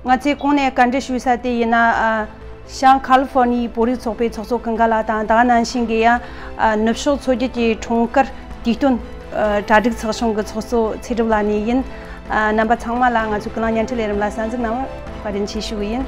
ང་ཚོས་གོང་ནས་བཀའ་འདྲི་ཞུས་ས་དེ་ཡིན་ན། ཨ་བྱང་ཁ་ལི་ཧྥོར་ནི་ཡའི་བོད་རིགས་ཚོགས་པའི་ཚོགས་གཙོ་ཀུན་དགའ་ལགས་དང་། ད་ག་ནང་བཞིན་གྱི་ཡང་ཨ་ནུབ་ཕྱོགས་མཚོ་རྒྱུད་ཀྱི་འཁྲུངས་སྐར་དུས་སྟོན་ཨ་གྲ་སྒྲིག་ཚོགས་ཆུང་གི་ཚོགས་གཙོ་ཚེ་སྒྲུབ་ལགས་ནས་ཡིན། ཨ་རྣམ་པ་ཚང་མ་ལ་ང་ཚོའི་ཀུན་གླེང་བརྙན་འཕྲིན་ལས་རིམ་ལ་གསན་གཟིགས་གནང་བར་བཀའ་དྲིན་ཆེ་ཞུ་གི་ཡིན།